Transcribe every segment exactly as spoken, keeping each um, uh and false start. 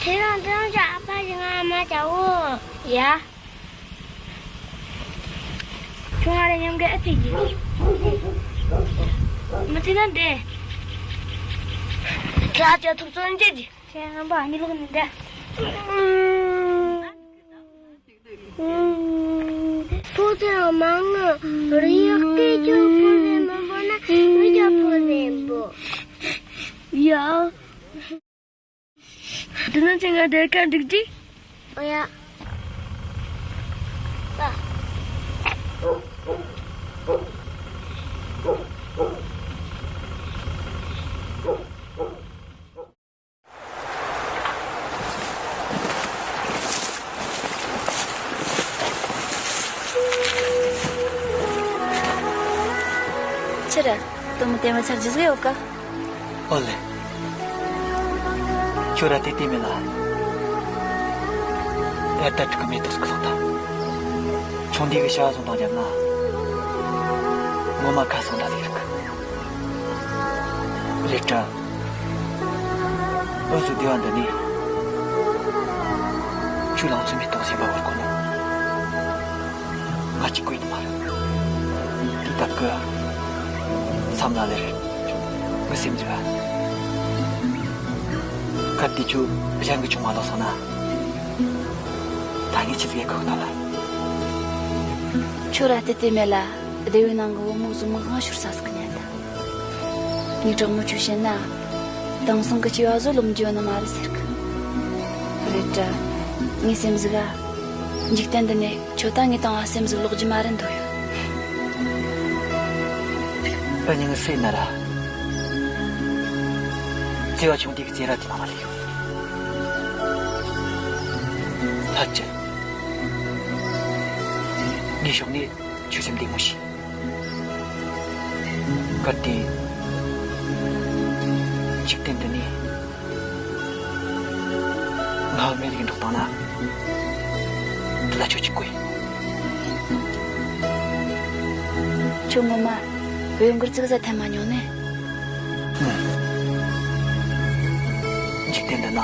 དེ་རིང་དེ་རིང་ཅག་ཨ་ཕ་ཞིག་ང་ཨ་མ་ཅག་འོ། ཡ། ཁྱོད་ང་ར་མཉམ་གི་ཨ་ཙི་གི། མི་ཚེ་ན་འདི། ཅག་ཅག་ཐུག་ཚོད་འཇལ་གི། ཁྱེད་རྣམ་པ་གཉིད་ལོག་ནི་འདི། ཕོ་ཚོད་མང་ང་རི་ཡག་སྐད་ཅོ་ཕོ་ལེན་མི་འབོ་ན་མི་ཅོ་ཕོ་ལེན་འབོ། ཡ། འདི་ན་ཅི་ང་དེ་ཀ་འགྲིག་ཅི། ཨོ་ཡ། ཕྱིར། དུ་མི་དེ་མི་ཚར་རྒྱུ་ཟིག་ཡོད་ཀ། ཨོ་ལེ། ཁྱོད་ར་དེ་དེ་མེད་ལ། ཨེ་ད་དྲུག་མེ་ཏོག་སྐུ་ལོག་ད། ཆུང་དུས་ཀྱི་བྱ་བ་བཟུང་དང་རྒྱབ་ན། ངོ་མ་ཁ་སང་འདྲ་ཟིག་རིག་རེད་དྲ། འུ་ཟོ་སྡེ་བ་འདི་ནས། ཁྱོད་ལང་ཚོ་མེ་ཏོག་གཞན་པ་བར་གོ་ནོ། ང་གཅིག་པོ་ཡིན་མ་རེད། དེ་སྟབས་ཀྱིས། བསམ་ན་ལེར། ངའི་སེམས་འགྱུར་བ། གལ་ཏེ་ཁྱོད་གཞན་གྱི་ཆུང་མ་ལོག་སོང་ན། ད་ངས་ཆི་ཟིག་ཡེ་གོ་ཐལ་ལ། ཁྱོད་ར་དེ་དེ་མེད་ལ། སྡེ་བའི་ནང་གི་བུ་མོ་ཟུག་མི་དབང་ཤོར་ས་ཟིག་ཉན་ད། ངས་དྲང་མོ་ཆོས་བཤད་ན། དེང་སང་གི་སྐྱེ་བ་བཟོ་ལོམ་རྒྱུ་ནི་མ་རེད་ཟེར་གི། རེད་དྲ། ངའི་སེམས་ཟིག་ག་འཇིག་རྟེན་འདི་ནས་ཁྱོད་ད་ངའི་སྟེང་ང་སེམས་ཟིག་ལོག་རྒྱུ་མ་རེད་འདོད་ཡོད། ཨ་ནི་ངའི་སེམས་ན་ར། བརྩེ་བ་ཆུང་དུས་ཀྱི་བརྩེ་ར་དེ་མ་རེད་ཡོད། ལྷ་ཅི། ངའི་ཕྱོགས་ནས་ཆོས་སེམས་བདེ་མོ་བྱོས། གལ་ཏེ། འཇིག་རྟེན་འདི་ནས། ང་མི་རིགས་འགྲོགས་བཏང་ན། དེ་ལ་ཁྱོད་ཀྱི་བཀོད། ཁྱོད་ངོ་མ། བུ་ཡོང་གར་ཙིག་ཟ་ཐལ་མ་མྱོང་ནས། འཇིག་རྟེན་འདི་ན།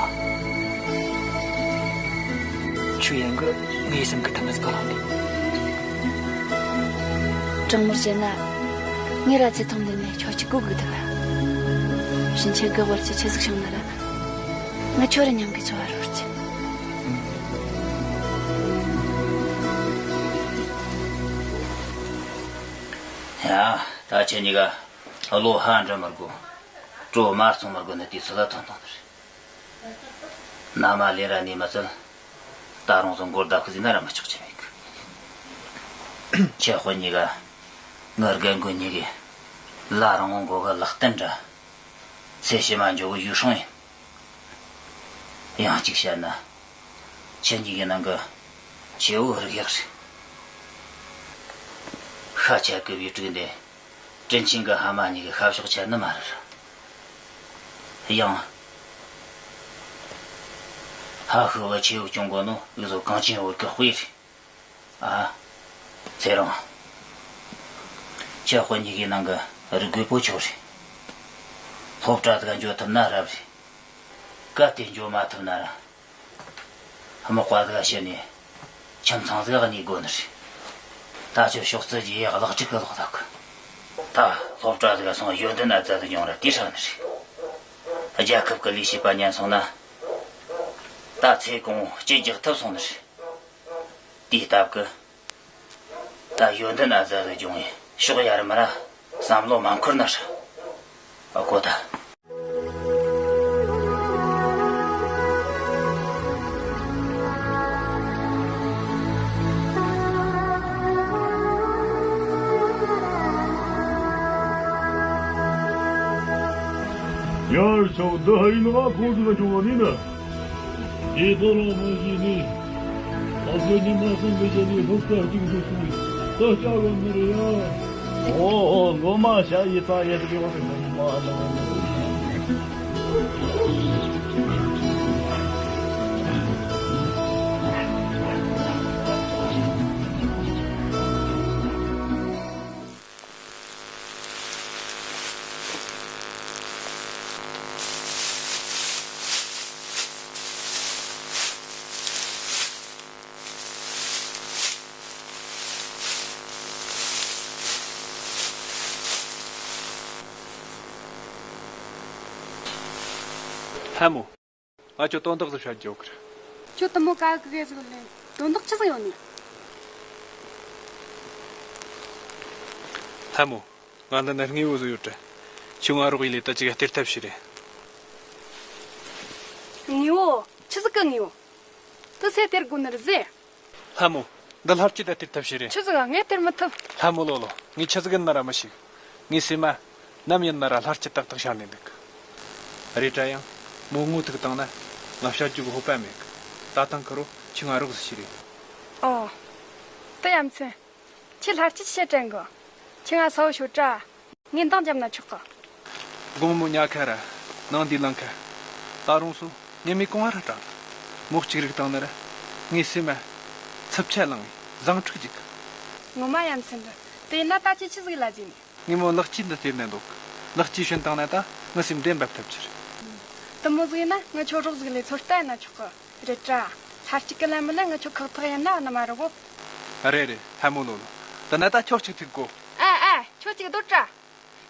ཆུ་ཡན་གི་ངའི་སེམས་ཀྱི་ཐུམ་མེད་ག་ལ་འདུག་དྲང་མོར་བཤད་ན། ངས་ར་ཚེ་ཐོག་འདི་ནས་ཁྱོད་ཀྱི་གོ་གི་འདུག་ལ། ཕྱིན་ཆད་གི་བར་གྱི་ཆི་ཟིག་བྱུང་ན་ར། ང་ཁྱོད་ར་མཉམ་གི་འཚོ་བ་རོལ་གྱི། ཡ། ད་ཁྱེད་གཉིས་ཀ་བློ་ཧ་འདྲ་མི་དགོས། སྤྲོ་མ་གཏོང་མི་དགོས་ནི་དུས་ཚོད་ལ་ཐོན་ཐོན་ནི་རེད། ན་མ་ལས་ར་ནས་མ་ཚད། ད་རུང་བཟོ་མགོ་བརྡབ་ཁུ་ཟིན་ན་ར་མ་ཆོག་ཆེ་མེད་གི། ཁྱེད་དཔོན་གཉིས་ཀ། ངའི་རྒན་རྒོན་གཉིས་ཀས་ལ་རང་ངོ་མགོ་གི་ལག་རྟེན་འདྲ། ཚེ་ཕྱི་མ་འགྱོ་གི་ཡུལ་སྲུང་ཡིན། ཡང་གཅིག་བཤད་ན། ཁྱེད་གཉིས་ཀྱི་ནང་གི་ཆེ་བོ་རིག་ཡག་རེད། ཤ་ཆད་གི་བའི་དྲུག་འདི། དྲིན་ཆེན་གི་ཕ་མ་གཉིས་ཀྱི་ཤ་ཕྱོགས་ཆད་ནི་མ་རེད། ཡང་། ཕ་ཤུལ་བུ་ཆེ་བོ་སྐྱོང་དགོས་ནོ་འུ་ཚོ་གངས་ཅན་བོད་ཀྱི་དཔེ་རེད། ཨ། ཚེ་རིང་། ཁྱེད་དཔོན་གཉིས་ཀྱི་ནང་གི་རིག་རྒོད་པོ་ཁྱོད་རེད། སློབ་གྲྭ་ཟིག་འགྱོ་ཐུབ་ན་རབ་རེད། གལ་ཏེ་འགྱོ་མ་ཐུབ་ན་ར། དམག་པ་ཟིག་བྱས་ནས་ཁྱིམ་ཚང་ཟིག་གནས་དགོས་ནི་རེད། ད་ཁྱོད་ཕྱོགས་བརྩི་རྒྱུ་ཡག་ལག་ཁྲིག་གི་ལོག་ཐག་གི། ད་སློབ་གྲྭ་ཟིག་སོང་ཡོན་ཏན་ཨ་ཙ་ཟིག་ཡོང་ར་དེ་ཧྲ་ནི་རེད། རྒྱལ་ཁབ་ཀྱི་ལས་བྱེད་པ་ཉན་སོང་ན། ད་ཚེ་གང་བོ་སྐྱིད་རྒྱག་ཐུབ་སོང་ནི་རེད། དེའི་སྟབས་ཀྱིས། ད་ཡོན་ཏན་ཨ་ཙ་ཟིག་སྦྱོང་ཡིན་ཕྱོགས་ཡར་མར་བསམ་བློ་མ་འཁོར་ན་ཧྲ། ཨ་གོ་ད། ཡར་ཕྱོགས་འདི་ཧ་ཡིན་ང་ཁོང་ཚོ་ལ་སྦྱོང་བ་ནི་ན། དེ་ལྟ་ལ་མ་བྱས་ནས། ཨ་ཁུ་ཉི་མ་སང་གི་བྱས་ནས་སློབ་གྲྭ་གཅིག་ཏུ་སོང་བས་ད་སྐྱ་བ་མི་རེད་ཡ། ཨོ་ཨོ་ངོ་མ་ཤ་ཡི་ཙ་ཡི་ཙི་གི་བ་རེད་ངོ་མ་ལ། ལྷ་མོ། ང་ཁྱོད་དོན་དག་ཟིག་བཤད་རྒྱུ་ཡོད་གི་རེད། ཁྱོད་དུ་མོ་ག་གི་གེ་ཟིག་ལས་དོན་དག་ཆི་ཟིག་ཡོད་ནི། ལྷ་མོ། ང་འདི་ན་དངོས་པོ་ཟིག་ཡོད་དྲ། ཁྱོད་ང་རོགས་ཡིན་ལས་ད་ཅིག་སྟེར་ཐབས་ཤིག་རེད། དངོས་པོ། ཆི་ཟིག་གི་དངོས་པོ། དུ་སེ་སྟེར་དགོས་ནི་རེད་ཟེ། ལྷ་མོ། འདི་ལྷར་སྐྱེས་ད་སྟེར་ཐབས་ཤིག་རེད། ཆི་ཟིག་ག་ངས་སྟེར་མི་ཐུབ། ལྷ་མོ་ལོ་ལོ། ངས་ཆི་ཟིག་ཡིན་ན་ར་མི་ཤེས། ངའི་སེམས་མ། ནམ་ཡིན་ན་ར་ལྷར་སྐྱེས་ཏག་ཏག་ཤར་ནས་འདུག་རེད་དྲ་ཡང་། མོ་ངོ་ཐུག་བཏང་ན། ང་བཤད་རྒྱུ་གི་ཧོད་པ་མེད་གི། ད་ཐང་ཁུ་རོ་ཁྱི་ང་རོགས་ཟིག་བྱས་རེད། ཨོ། དུ་ཡ་མཚན། ཁྱི་ལྷར་སྐྱེས་བཤད་དྲན་གི། ཁྱི་ང་ས་བོ་ཤོད་དྲ། ངས་འདང་བརྒྱབ་ན་ཆོག་གི། དགོང་མོ་ཉལ་ཁ་ར། ནངས་དེའི་ལངས་ཁ། ད་རུང་སོ། ཉི་མའི་གུང་བ་ར་དྲངས། མོ་གཅིག་རིག་བཏང་ན་ར། ངའི་སེམས་མ། འཚུབ་ཆ་ལངས། བཟང་འཁྲིག་འཇིག་ངོ་མ་ཡ་མཚན་འདི། དེ་ཡིན་ན་ད་ཁྱི་ཆི་ཟིག་ལ་ཟེར་ནས། ངས་མོ་ལག་སྐྱེས་འདི་སྟེར་ནས་འདུག་ལག་སྐྱེས་བྱིན་བཏང་ན་ད་ངའི་སེམས་བདེ་འབབ་ཐབས་ཀྱི་རེད། དུ་མོ་ཟིག་ཡིན་ན་ངི་ཁྱོད་རོགས་ཟིག་ལས་ཚོད་ལྟ་ཡིན་ན་ཆོག་གི། རེད་དྲ། ལྷ་གཅིག་གི་ལན་མི་ལན་ངི་ཁྱོད་ཁག་ཐག་ཡིན་ན་ནི་མ་རེད་གོ། རེད་རེད། ལྷ་མོ་ལོ་ལོ། དེ་ན་ད་ཁྱོད་གཅིག་ཐུག་གོ། ཨ་ཨ། ཁྱོད་གཅིག་སྡོད་དྲ།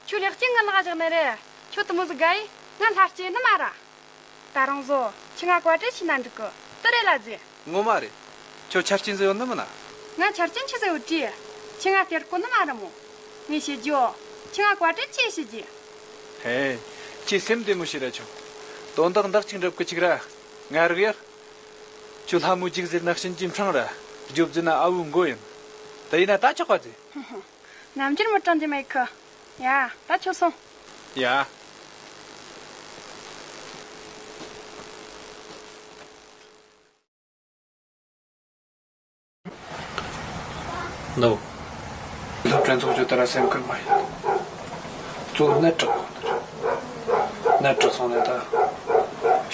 ཁྱོད་ལེགས་སྐྱེས་ངི་ལག་བཞག་ནི་རེད། ཁྱོད་དུ་མོ་ཟིག་དགའ་ཡི། ང་ལྷ་གཅིག་ནི་མ་ར། ད་རུང་བཟོ། ཁྱི་ང་བཀའ་དྲིན་ཆེ་ན་འགྲིག་གི། དེ་རེད་ལ་ཟེ། ངོ་མ་རེད། ཁྱོད་ཆ་རྐྱེན་ཟིག་ཡོད་ནི་མིན་ན། ང་ཆ་རྐྱེན་ཆི་ཟིག་ཡོད་དྲིས། ཁྱི་ང་སྟེར་གོ་ནི་མ་རེད་མོ། ངས་བཤད་རྒྱུ། ཁྱི་ང་བཀའ་དྲིན་ཆེ་བཤད་རྒྱུ། ཧེ། ཁྱེད་སེམས་བདེ་མོ་བྱོས་ར་ཆོག་དོན་དག་འདག་ཅིག་འགྲུབ་གི་ཅིག་ར། ང་རིག་ཡག་ཁྱོད་ལྷ་མོ་ཅིག་ཟེར་ན་གཤིན་རྗེའི་འཕྲང་ར། རྒྱོབ་ཟེར་ན་ཨ་བུའི་མགོ་ཡིན། དེ་ཡིན་ན་ད་ཆོག་པ་ཟེ། རྣམ་འགྱུར་མི་དྲང་རྒྱུ་མེད་ཁི། ཡ། ད་ཁྱོད་སོང་། ཡ། ནོ། སློབ་གྲྭ་འཚོགས་རྒྱུ་དེ་ར་སེམས་ཁུར་མ་ཡིན། གཙོ་བོ་ནད་དྲག་གོ་ནི་རེད། ནད་དྲག་སོང་ནས་ད།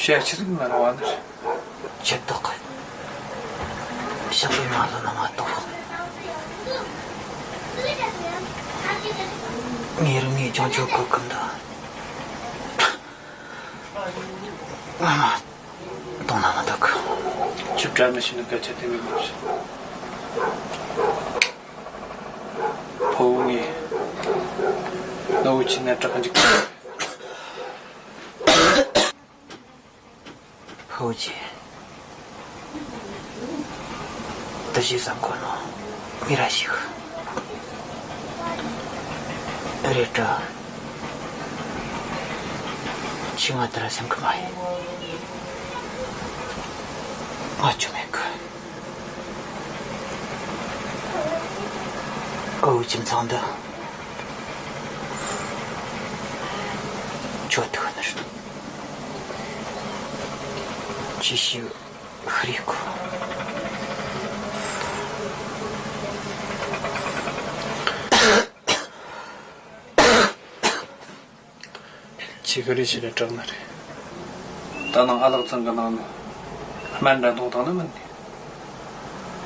བཤད་ཆི་ཟིག་མ་རུང་བ་ནི་རེད། ཁྱེད་དག་གི། ཞག་པའི་མ་ལོ་ན་མ་གཏོགས། ངའི་རང་ངས་ཀྱང་ཆོག་གི་ཀུན་ད། ང་མ་གཏོང་ན་མི་འདུག་ཁྱོད་བཀྲ་མི་ཤིས་ནི་སྐད་ཆ་དེ་མིན་མ་ཤེས། ཕོ་བོ་ངས་ནོ་བོ་ཆི་ནས་དྲག་འཇིག་ཕོ་བོ་ཆི། དེ་ཞིག་བསམ་གོ་ནོ་མི་ར་ཞིག་རེད་དྲ། ཁྱི་ང་དེ་ར་སེམས་ཁུར་མ་ཡིན། ང་ཆོ་མེད་གི། ཨོ་ཁྱིམ་ཚང་འདི་ཁྱོད་ཐུག་ནི་རེད། ཅི་ཞིག་ཧ་རི་ཁུ། ཁྱི་ག་རེ་བྱས་ནས་དྲག་ནི་རེད། ད་ནང་ཨ་ལགས་ཚང་གི་ནང་ནས་སྨན་འདྲ་འཐུང་བཏང་ནི་མིན་ནི།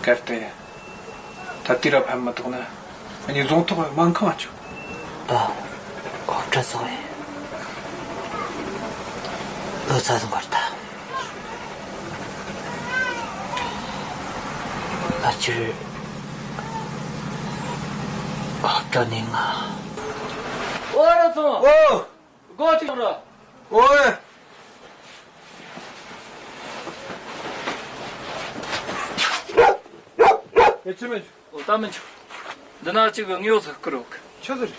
གལ་ཏེ། ད་དུས་རབས་ཕན་མི་ཐོགས་ན། ངས་རྫོང་ཐོག་སྨན་ཁང་བཅུག་ད། ཨོ་བཀྲ་ཚང་བས། ལོ་ཚ་ཟིན་པར་ད། ཨ་ཅིར། ཨོ་བཀྲ་ནས་ང་། ཨོ་ར་ཚང་། ཨོ། སྒོ་ཅིག་ར། ཨོ། ཨེ་ཅི་མེད། ཨོ་ད་མི་འཇུ། འདི་ན་ཅིག་གི་དངོས་ཡོད་ཟིག་བསྐུར་ཡོད་གི། ཆི་ཟིག་རེད།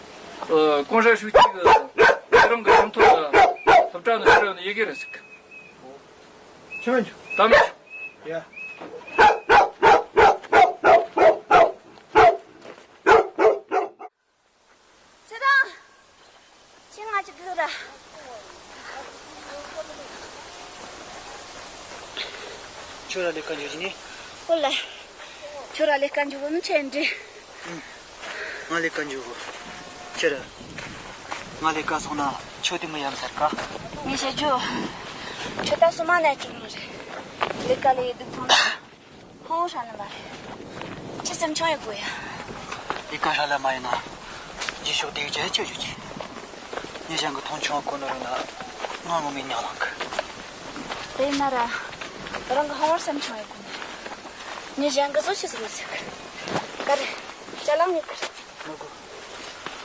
ཨོ་གོང་ས་ཧྲུའུ་ཅི་གི་རང་གི་ཁྲིམས་ཐོག་ལ་སློབ་གྲྭ་ནས་ཕྱིར་ཡོང་ནས་ཡི་གེ་རེད་ཟིག་ཆི་མི་འཇུ། ད་མི་འཇུ། ཡ། ཚེ་དང་། ཁྱེད་ང་ཅིག་སྒུག་ར། ཁྱོད་ར་ལས་ཀ་འཇུ་གི་ནི། ཨོ་ལེ། ཁྱོད་ར་ལས་ཀ་འཇུ་གོ་ནི་ཆེ་འདྲི། ང་ལས་ཀ་འཇུ་གོ་ཁྱེད་ར། ང་ལས་ཀ་སོང་ན་ཁྱོད་དེ་མི་ཡམ་ཟེར་ཀ་ངས་བཤད་རྒྱུ། ཁྱོད་ད་སོ་མ་ནས་བཅུག་ནི་རེད། ལས་ཀ་ལས་ཡི་སྡུག་ཐོང་ན། ཧོ་ཧྲ་ནི་མ་རེད། ཅི་སེམས་ཆུང་ཡོད་དགོས་ཡ། ལས་ཀ་ཧྲ་ལ་མ་ཡིན་ན། རྗེས་ཕྱོགས་དེའི་རྒྱལ་ཁྱོད་ཡོད་ཀྱི། ངས་གཞན་གྱི་མཐོང་ཆུང་གོ་ནོ་རུ་ན། ང་ངོ་མའི་ཉག་ལངས་གི། དེ་ཡིན་ན་ར། རང་གི་ཧང་བར་སེམས་ཆུང་ཡོད་དགོས་ནི། ངས་གཞན་གྱི་བཟོ་ཆི་ཟིག་ལས་ཟིག་ག་རེ། ཅ་ལག་ཉིད་ཁར། མི་དགོས།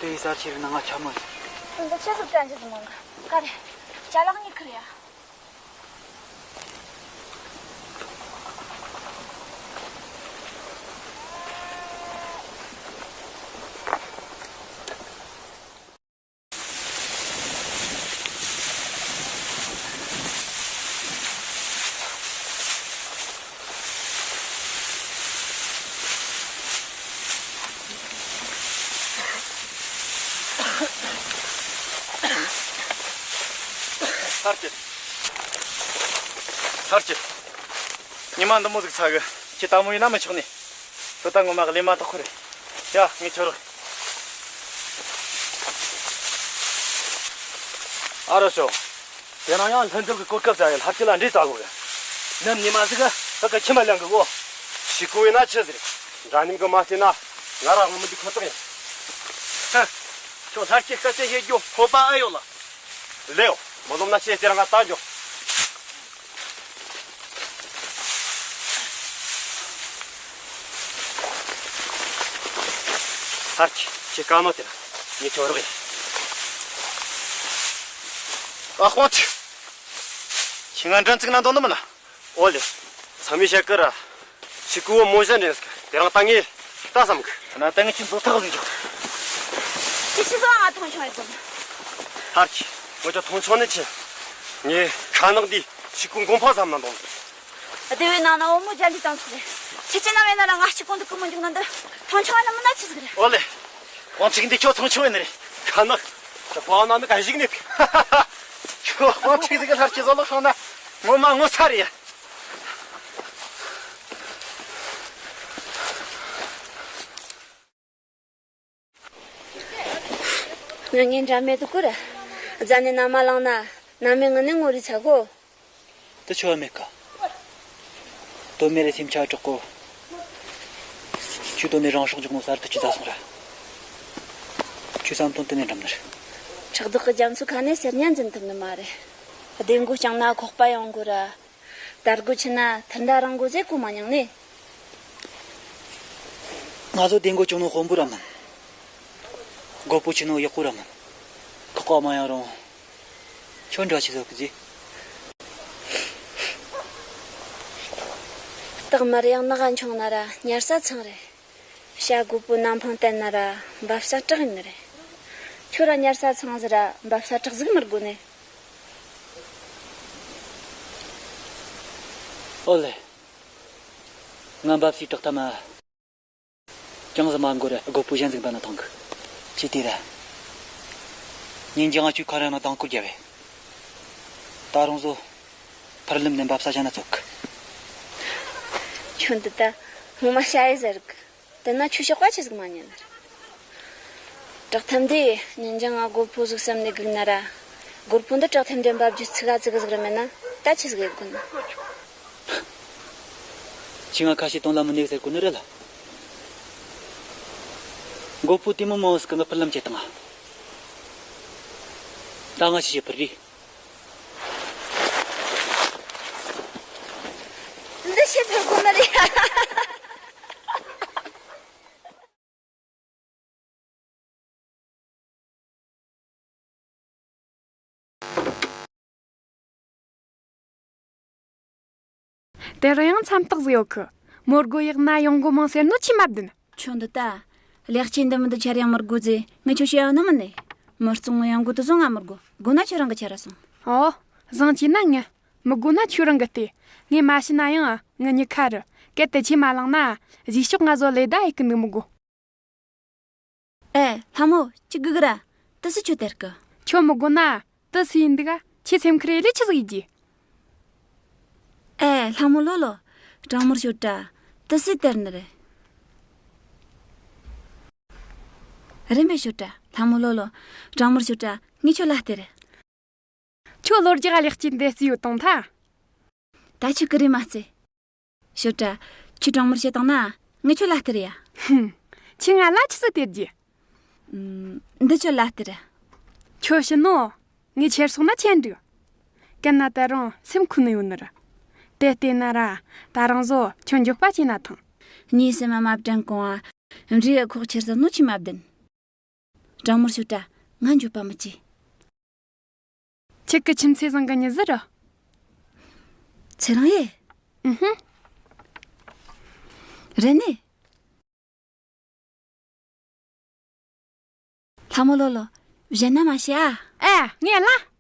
དེ་ཡི་གསར་ཆེ་རིགས་ན་ང་ཆ་མོ་ཡིན། འདི་ཆི་ཟིག་དྲན་རྒྱུ་ཟིག་མང་གི། ག་རེ། ཅ་ལག་ཉིད་ཁར་ཡ། ཚར་གྱི། ཚར་གྱི། ཉི་མ་འདི་མོ་ཟིག་ཚ་གི། ཁྱེད་ལྟ་མོ་ཡིན་ན་མི་ཆོག་ནི། ཁྱོད་ད་ངོ་མ་ལས་མ་ཐག་ཁོ་རེད། ཡ། ངས་ཁྱོད་རོགས། ཨ་རོ་ཤོ། དེ་རིང་ཡང་ལྷུན་འཛུལ་གྱི་གོ་སྐབས་ཙམ་ཡོད། ལྷ་སྐྱིད་ལ་འདྲེ་བཙལ་དགོས་གི། ནམ་ཉི་མ་ཟིག་ག་ཕ་གི་ཁྱིམ་མ་ལེན་གི་གོ། ཞི་ཀུ་ཡིན་ན་ཆི་ཟིག་རེད། འདྲ་མཉམ་གི་མ་བལྟས་ན་ང་རང་དབང་མི་འདུག་ཁོ་ཐག་ཡིན། ཧ། ཁྱོད་ལྷ་སྐྱིད་སྐད་ཆ་བཤད་རྒྱུ་སྤོབས་པ་ཨེ་ཡོད་ལ། ལེའོ། མ་ལོབས་ན་ཁྱེད་དེ་རང་ང་ལྟ་འཇོག་ཧར་གྱིས་ཁྱེད་དཀའ་མོ་དེ་ལ་ངས་ཁྱོད་རོགས་ཡིན། ཨ་ཧོ་ཆི། ཁྱེད་ང་འདྲ་འཛིག་ན་འདོད་ནི་མིན་ན། ཨོ་ལེ། ཚང་མས་བཤད་གི་ར། ཞི་ཀུ་བོ་མོ་གཞན་འདྲེན་ཟིག་དེ་རིང་ལྟ་ངས་ལྟ་བསམ་གི། ན་ལྟ་ངས་ཁྱོད་མཛོ་ཐག་ཟིག་འཇོག་ཁྱེད་ཤི་སོང་ང་མཐོང་ཆུང་ཡོད་དམ། ཧར་གྱིས་ངོ་ཅག་མཐོང་ཆུང་ནི་ཆི། ངས་ཁ་ནག་འདི་ཞི་ཀུ་མགོ་འཕང་བསམ་ན་འདོད། སྡེ་བའི་ནང་ན་བུ་མོ་རྒྱ་ལི་བཏང་ཟིག་རེད། ཁྱེད་ཀྱི་ནང་བས་ན་ར་ང་ཞི་ཀུ་འདུག་གི་མི་འཇུག་ན་འདི་མཐོང་ཆུང་ཡོད་ནི་མིན་ན་ཆི་ཟིག་རེད། ཨོ་ལེ། དབང་ཕྱུག་འདི་ཁྱོད་མཐོང་ཆུང་ཡོད་ནི་རེད། ཁ་ནག་ད་ཕོ་བ་ན་ནི་ག་ཞིག་ནི། ཁྱོད་དབང་ཕྱུག་ཟིག་གི་ལྷར་གྱི་བཟོ་ལོག་སོང་ན་ངོ་མ་ངོ་ཚ་རེད་ཡ། ང་ངའི་འདྲ་མེད་དུ་བསྐུར། རྫ་ནས་ནམ་མ་ལངས་ན་ནམ་མའི་ངུ་ནས་ངོ་རེ་ཚ་གོ། དེ་ཆོ་བ་མེད་ཀ། དོན་མེད་ལ་སེམས་ཆགས་དྲག་གོ། ཁྱོད་དོན་ནས་རང་སྲོག་འཇོག་ནོ་གསར་དུ་ཅི་ཟ་སོང་ར། ཁྱོད་བསམ་དོན་དེ་ནས་འགྲུབ་ནི་རེད། ཁྲག་དོག་གི་རྒྱ་མཚོ་ཁ་ནས་སེར་ཉ་འཛིན་ཐུབ་ནི་མ་རེད། བདེ་མགོ་བསྐྱངས་ན་ཁོག་པ་ཡོང་དགོས་ར། དར་གོ་ཆེ་ན་ཐུར་འདྲ་རིང་གོ་ཟེར་གོ་མ་མྱོང་ནི། ང་ཚོ་བདེ་མགོ་བཅུག་ནོ་དཔོན་པོ་ར་མིན། རྒོད་པོ་ཆེ་ནོ་ཡག་པོ་ར་མིན། ཁོག་པ་མ་ཡང་རུང་། ཁྱོད་འདྲ་ཆི་ཟོ་གི་ཟིག་སྟག་དམར་ཡང་ནག་ག་མཆོང་ན་ར་ཉར་ས་ཚང་རེད། བྱ་རྒོད་པོ་ནམ་འཕང་བསྟན་ན་ར་འབབ་ས་བྲག་ཡིན་ནི་རེད། ཁྱོད་ར་ཉར་ས་ཚང་ཟིག་ར་འབབ་ས་བྲག་ཟིག་མི་དགོས་ནི། ཨོ་ལེ། ང་འབབ་སའི་བྲག་ཐ་མ། ཅང་ཟིག་མ་འགོར་ར་རྒོད་པོ་གཞན་ཟིག་འབབ་ན་ཐང་གི། ཅི་དེ་ར། ཉིན་རྒྱང་ང་ཁྱོད་ཁ་ར་མ་དང་བསྐུར་རྒྱབ་བས། ད་རུང་བཟོ། ཕར་ལམ་ནས་འབབ་ས་བྱ་ན་ཚོགས་གི། ཁྱོད་འདི་ད་ངོ་མ་ཤ་ཡི་ཟེར་གི། དེ་ན་ཁྱོད་ཞོགས་པ་ཆི་ཟིག་མ་ཉན་ནི་རེད། བྲག་ཐེམ་དེ་ཉིན་རྒྱང་ང་རྒོད་པོ་ཟིག་བསམ་ནས་སྒུག་ན་ར། རྒོད་པོ་འདི་བྲག་ཐེམ་དེ་འབབ་རྒྱུ་ཚིག་ག་ཙིག་གི་ཟིག་ར་མེད་ན་ད་ཆི་ཟིག་ཡེད་དགོས་ནི། ཁྱེད་ང་ཁ་ཤས་དོན་ལ་མི་གནས་ཟེར་གོ་ནི་རེད་ལ། རྒོད་པོ་དེ་མོ་མང་བོ་ཟིག་གི་ངའི་ཕུར་ལམ་བཅད་བཏང་ང་། ད་ང་ཆི་བྱེད་ཕུར་རེད། འདི་ཕྱིར་ཕུར་དགོས་ནི་རེད། དེ་རིང་ཡང་མཚམས་རྟགས་ཟིག་ཡོད་གི། མོ་རྒོད་ཡག་ན་ཡོང་སྒོ་མང་ཟེར་ནོ་ཆི་མ་བདེན། ཁྱོད་འདི་ད། ལེགས་སྐྱེས་འདི་མི་འདི་ཆར་ཡང་མི་རྒོད་ཟེ་ངས་ཁྱོད་བཤད་ཡོང་ནི་མིན་ནི། མི་རྩོང་ངོ་ཡང་རྒོད་དུ་བཟུང་ང་མི་རྒོད། རྒོད་ན་ཁྱོད་རང་གི་ཆ་ར་སོང་། ཨོ། བཟང་གྱིས་ན་ངས། མི་དགོས་ན་ཁྱོད་རང་གི་ལྟོས། ངས་མ་བྱིན་ན་ཡང་ངའི་མྱི་ཁ་རེད། གལ་ཏེ་ཁྱེད་མ་བླངས་ན་གཞིས་ཕྱོགས་ང་བཟོ་ལས་ད་ཡེ་གི་འདུག་མི་དགོས། ཨེ། ལྷ་མོ། ཅི་སྒུག་གི་ར། ཏི་སི་ཁྱོད་སྟེར་གི། ཁྱོད་མི་དགོས་ན་ཏི་སི་ཡིན་འདུག་ག་ཁྱེད་སེམས་ཁུར་ཡེ་ལས་ཆི་ཟིག་ཡེ་རྒྱུ། ཨེ། ལྷ་མོ་ལོ་ལོ། སྦྲང་མོར་ཤོད་དྲ། ཏི་སི་སྟེར་ནི་རེད། རིམ་པས་ཤོད་དྲ། ལྷ་མོ་ལོ་ལོ། སྦྲང་མོར་ཤོད་དྲ། ངས་ཁྱོད་ལ་སྟེར། ཁྱོད་ལོ་རྒྱག་ལེགས་སྐྱེས་འདི་རྩིས་ཡོད་དང་ཐ། ད་ཁྱོད་ཀི་རེ་མ་རྩེ། ཤོད་དྲ། ཁྱོད་སྦྲང་མོར་བྱེད་བཏང་ན་ངས་ཁྱོད་ལ་སྟེར་ཡ། ཧུམ། ཁྱོད་ང་ལ་ཆི་ཟིག་སྟེར་རྒྱུ། ཨུམ། འདི་ཁྱོད་ལ་སྟེར། ཁྱོད་ཤི་ནོ། ངས་ཁྱེར་སོང་ན་ཁྱེར་འགྲིག་གན་ན་ད་རུང་སེམས་ཁུ་ནི་ཡོད་ནི་ར། དེ་བལྟས་ན་ར་ད་རང་བཟོ་ཁྱོད་འགྱོད་པ་བྱས་ན་ཐང་། ངའི་སེམས་མ་མ་བྲན་གོང་ཨ། འབྲས་ཡ་ཁོག་ཁྱེར་ས་ནོ་ཆི་མ་བདེན། སྦྲང་མོར་ཤོད་དྲ། ང་འགྱོད་པ་མི་བྱེད། ཁྱེད་ཀྱི་ཁྱིམ་མཚེས་བཟང་གི་མྱི་ཟིག་རེད། ཚེ་རིང་ཡེ། ཨུ་ཧུ། རེད་ནི། ལྷ་མོ་ལོ་ལོ། གཞན་ན་མ་བྱེད་ཨ། ཨེ། ངས་ལ།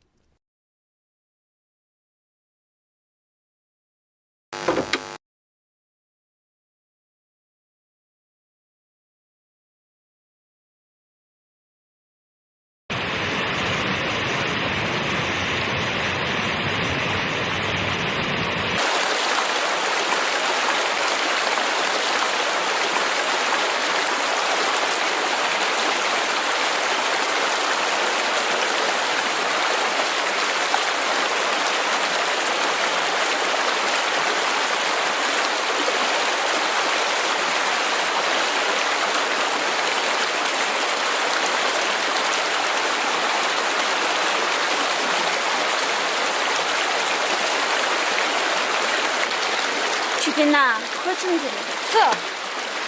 ཡིན་ན་ཁོ་ཆུང་ཟིག་རེད། སུ།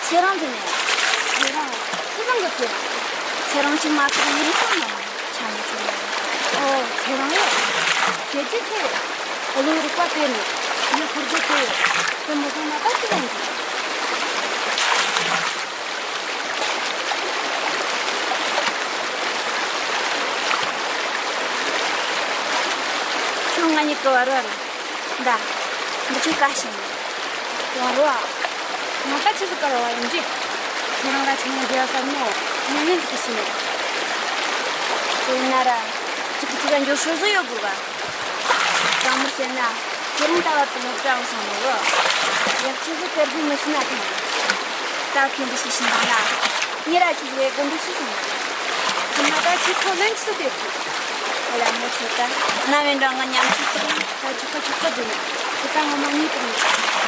ཚེ་རིང་ཟེར་ནས། ཚེ་རིང་། སུ་རང་གི་ཚེ་རིང་། ཚེ་རིང་ཞིག་མ་གཏོགས་ཡིན་སོང་ནམ། ཆ་མི་ཆུང་ནམ། ཨོ། ཚེ་རིང་ཡོད། ཁྱེད་ཀྱིས་ཁྱེད། བློའི་རིག་པ་དེ་ནི་ངས་ཁུར་རྒྱུ་དེ་ཡོད། དེ་མོ་སོང་ན་ད་ཅི་ལན་གྱི། ཁྱོད་ང་གཉིས་ཀྱི་བར་བར། ད། འདི་ཆུ་ཀ་ཞིག་ཡིན། བར་བ། ང་ད་ཆི་ཟིག་ག་ར་བ་ཡིན་གྱི། ཁྱེད་རང་ལ་ཆུང་ངུ་འདི་ཡ་བསམ་མོ། ངས་ངན་ཟིག་གི་ཤི་ནས། དེ་ཡིན་ན་ར། ཅིག་གི་ཅིག་ག་འགྱོ་ཧྲོ་བཟོ་ཡོད་དགོས་པ། དྲང་མོ་བཤད་ན། ཁྱེད་རང་ལྟ་བ་དུ་མོ་དྲང་སོང་ནོ་གི། ཡག་ཆུ་ཟིག་དེར་ཟིག་མི་ཤི་ན་ཐང་། ད་ཁྱེད་འདི་ཤི་ཤི་འདང་ན། ངེད་ར་ཆུ་ཟིག་གི་འདི་ཤི་སོང་ནོ་གི། ཁྱེད་མ་ད་ཆུ་ཁོ་ལན་ཆུ་དེ་ཆུ། ཨ་ལ་མོ་ཆུ་ད། ན་བའི་འདྲ་ང་ཉམ་ཆུ་ཁོ་ལན་ཆུ་ད་ཆུ་ཁ་ཆུ་ཁ་དུ་ནི། ཁྱེད་ད་ངོ་མ་གཉིད་དུ་མི་ད།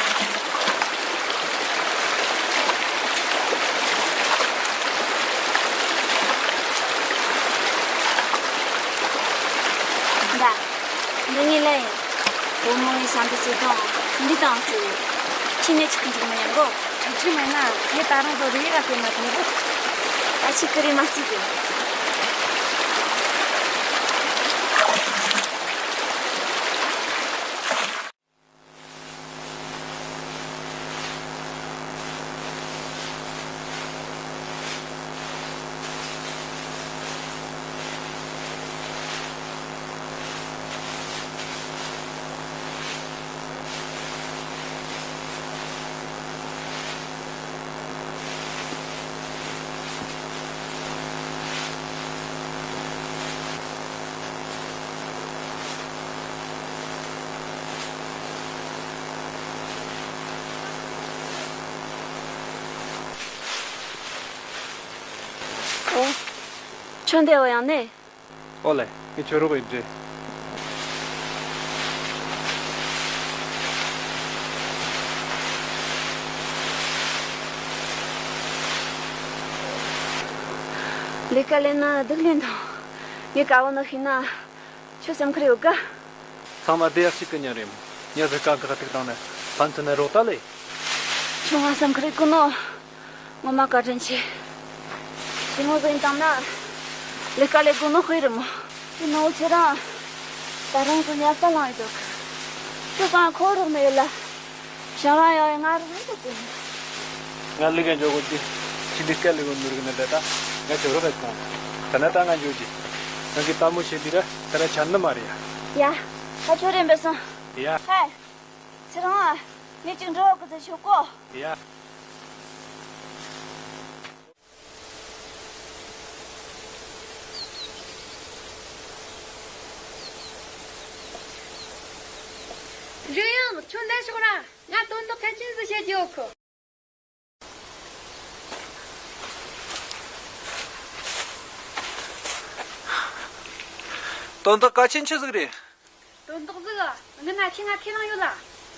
འདི་ངས་ལན་ཡིན། བུ་མོ་ཡི་བསམ་པའི་བརྩེ་དུང་འདི་དང་བཅུག་ཡོད། ཁྱེད་ནས་ཅིག་འཇིགས་མི་ཉན་གོ། ཁྱེད་ཅིག་མེད་ན་ངས་ད་རུང་དོ་རེ་ར་སྐྱེལ་མ་ཐུབ་གོ། ད་ཅིག་ཀི་རེ་མ་བརྩིས་ཏེ། ཨོ། ཁྱོད་འདི་འོ་ཡང་ནི། ཨོ་ལེ། ངས་ཁྱོད་རོགས་ཡིན་འདྲི། ལས་ཀ་ལས་ན་སྡུག་ལས་འདུག་ངས་དཀའ་བ་ནི་ཤེས་ན། ཁྱོད་སེམས་ཁུར་ཡོད་ག་ཚང་མ་བདེ་ཡག་ཅིག་གི་ཉིན་རེད་མོ། ཉི་ཟིག་ག་འགག་ཐུག་བཏང་ནས་ཕན་ཚུན་ནས་རོགས་ལྟ་ལས། ཁྱོད་ང་སེམས་ཁུར་ཡོད་གི་ནོ། ངོ་མ་བཀའ་དྲིན་ཆེ། ཞི་མོ་ཟིན་བཏང་ན། ལས་ཀ་ལས་དགོས་ནོ་དཔེ་རེད་མོ། དེ་ནོ་ཁྱེད་རང་། ད་རང་ཚོ་ཉལ་ས་ལངས་ཡོད་འདུག་ཁྱོད་གང་ཁོ་རོགས་མེད་ལ། ཞང་རང་ཡང་ང་རོགས་མེད་འདུག་ང་ལས་ཀ་འཇོག་དགོས་ཀྱི། ཁྱི་ལས་ཀ་ལས་དགོས་ནོར་གི་ནི་འདྲ་ད། ང་ཁྱོད་རོགས་ཡོད་གང་། ད་ན་ད་ང་འཇོག་གི། ང་གི་ལྟད་མོ་བྱེད་དུས་ར་ད་ར་ཆ་ནི་མ་རེད་ཡ། ཡ། ད་ཁྱོད་རེད་འབད་སོང་། ཡ། ཧེ། ཚེ་རིང་ཨ། ངས་ཅིག་འགྲོ་བ་གི་ཚེ་ཆོག་གོ། ཡ། རེད་ཡང་ཁྱོད་འདི་ཤོག་ར། ང་དོན་དག་གལ་ཆེན་ཟིག་བཤད་རྒྱུ་ཡོད་གི། དོན་དག་གལ་ཆེན་ཆི་ཟིག་རེད། དོན་དག་ཟིག་གི་ངི་ན་ཁྱེད་ང་ཁས་བླངས་ཡོད་ལ།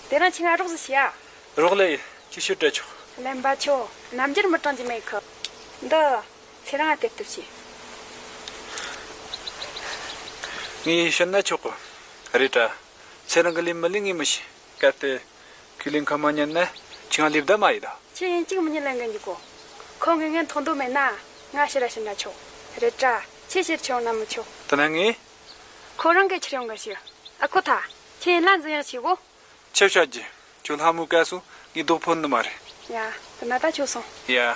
དེ་རིང་ཁྱེད་ང་རོགས་ཟིག་བྱེད་ཡ། རོགས་ལས་ཅི་ཞུ་སྤྲད་ཆོག་གླེན་པ་ཆོ་རྣམ་འགྱུར་མི་གྲངས་ཀྱི་མེད་གི། འདི་ཚེ་རིང་ང་དེབ་ཐུབ་བྱེད། ངས་བཤད་ན་ཆོག་གི། རེད་དྲ། ཚེ་རིང་གི་ལས་མི་ལས་ངས་མི་ཤེས། གལ་ཏེ། ཁས་ལེན་ཁ་མ་ཉན་ན་ཁྱེད་ང་ལས་བདའ་མ་ཡིན་ད། ཁྱེད་ཡིན་གཅིག་མི་ཉན་ལེན་གི་འཇུག་གོ། ཁོ་ངས་ངན་ཐོག་འདོད་མེད་ན་ང་ཕྱིར་ར་ཕྱིན་ན་ཆོག་རེད་དྲ། ཁྱེད་ཕྱིར་ཆོག་ན་མི་ཆོག་དེ་ན་ངས། ཁོ་རང་གིས་ཕྱིར་ཡོང་གི་ཞིག་ཨ་ཁོ་ཐ། ཁྱེད་ཡིན་ལ་འཛིན་ཡང་ཞིག་གོ། ཆབ་བྱ་རྒྱུ། ཁྱོད་ལྷ་མོའི་སྐལ་སོང་ངས་རྡོག་ཕོན་ནི་མ་རེད། ཡ། དེ་ན་ད་ཁྱོད་སོང་། ཡ།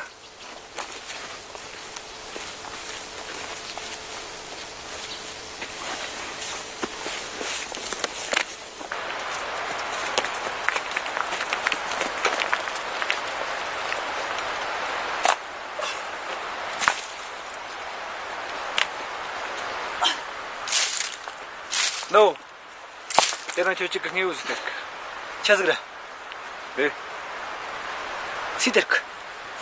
ནོ། དེ་རིང་ཁྱོད་གཅིག་གི་དངོས་པོ་ཟིག་སྟེར་གི། ཆི་ཟིག་རེད། རེད། སུས་སྟེར་གི།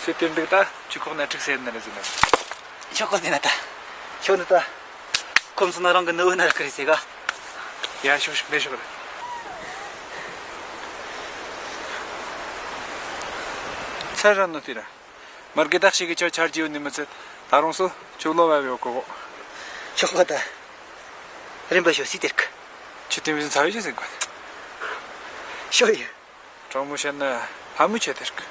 སུས་སྟེར་འདུག་ད་ཁྱོད་ཁོག་ན་ཁྲིག་སེ་ན་རེ་ཟིག་ན། ཁྱོད་ཁོ་ཟིན་ན་ད། ཁྱོད་ནི་ད། ཁོམ་སོང་ན་རང་གི་ནུ་བོ་ན་ར་ཁི་རེད་ཟེ་ག་ཡ་ཤོག་ཤོག་ལས་ཤོག་རེད། ཚར་ར་ནོ་དེ་ར། མར་གི་བདག་ཞིག་གི་ཆོ་ཆར་རྒྱུ་ནི་མི་ཚད། ད་རུང་སོ་ཁྱོད་ལོ་བ་བའི་གོ་གོ། ཆོག་གོ་ད། རིམ་པ་ཤོ་སི་དེར་གི། ཁྱོད་དེ་མི་ཚ་བའི་ཞིག་ཟིན་གོ། ཤོ་ཡི། དྲང་མོ་བཤད་ན་ལྷ་མོས་ཆེ་དེར་གི།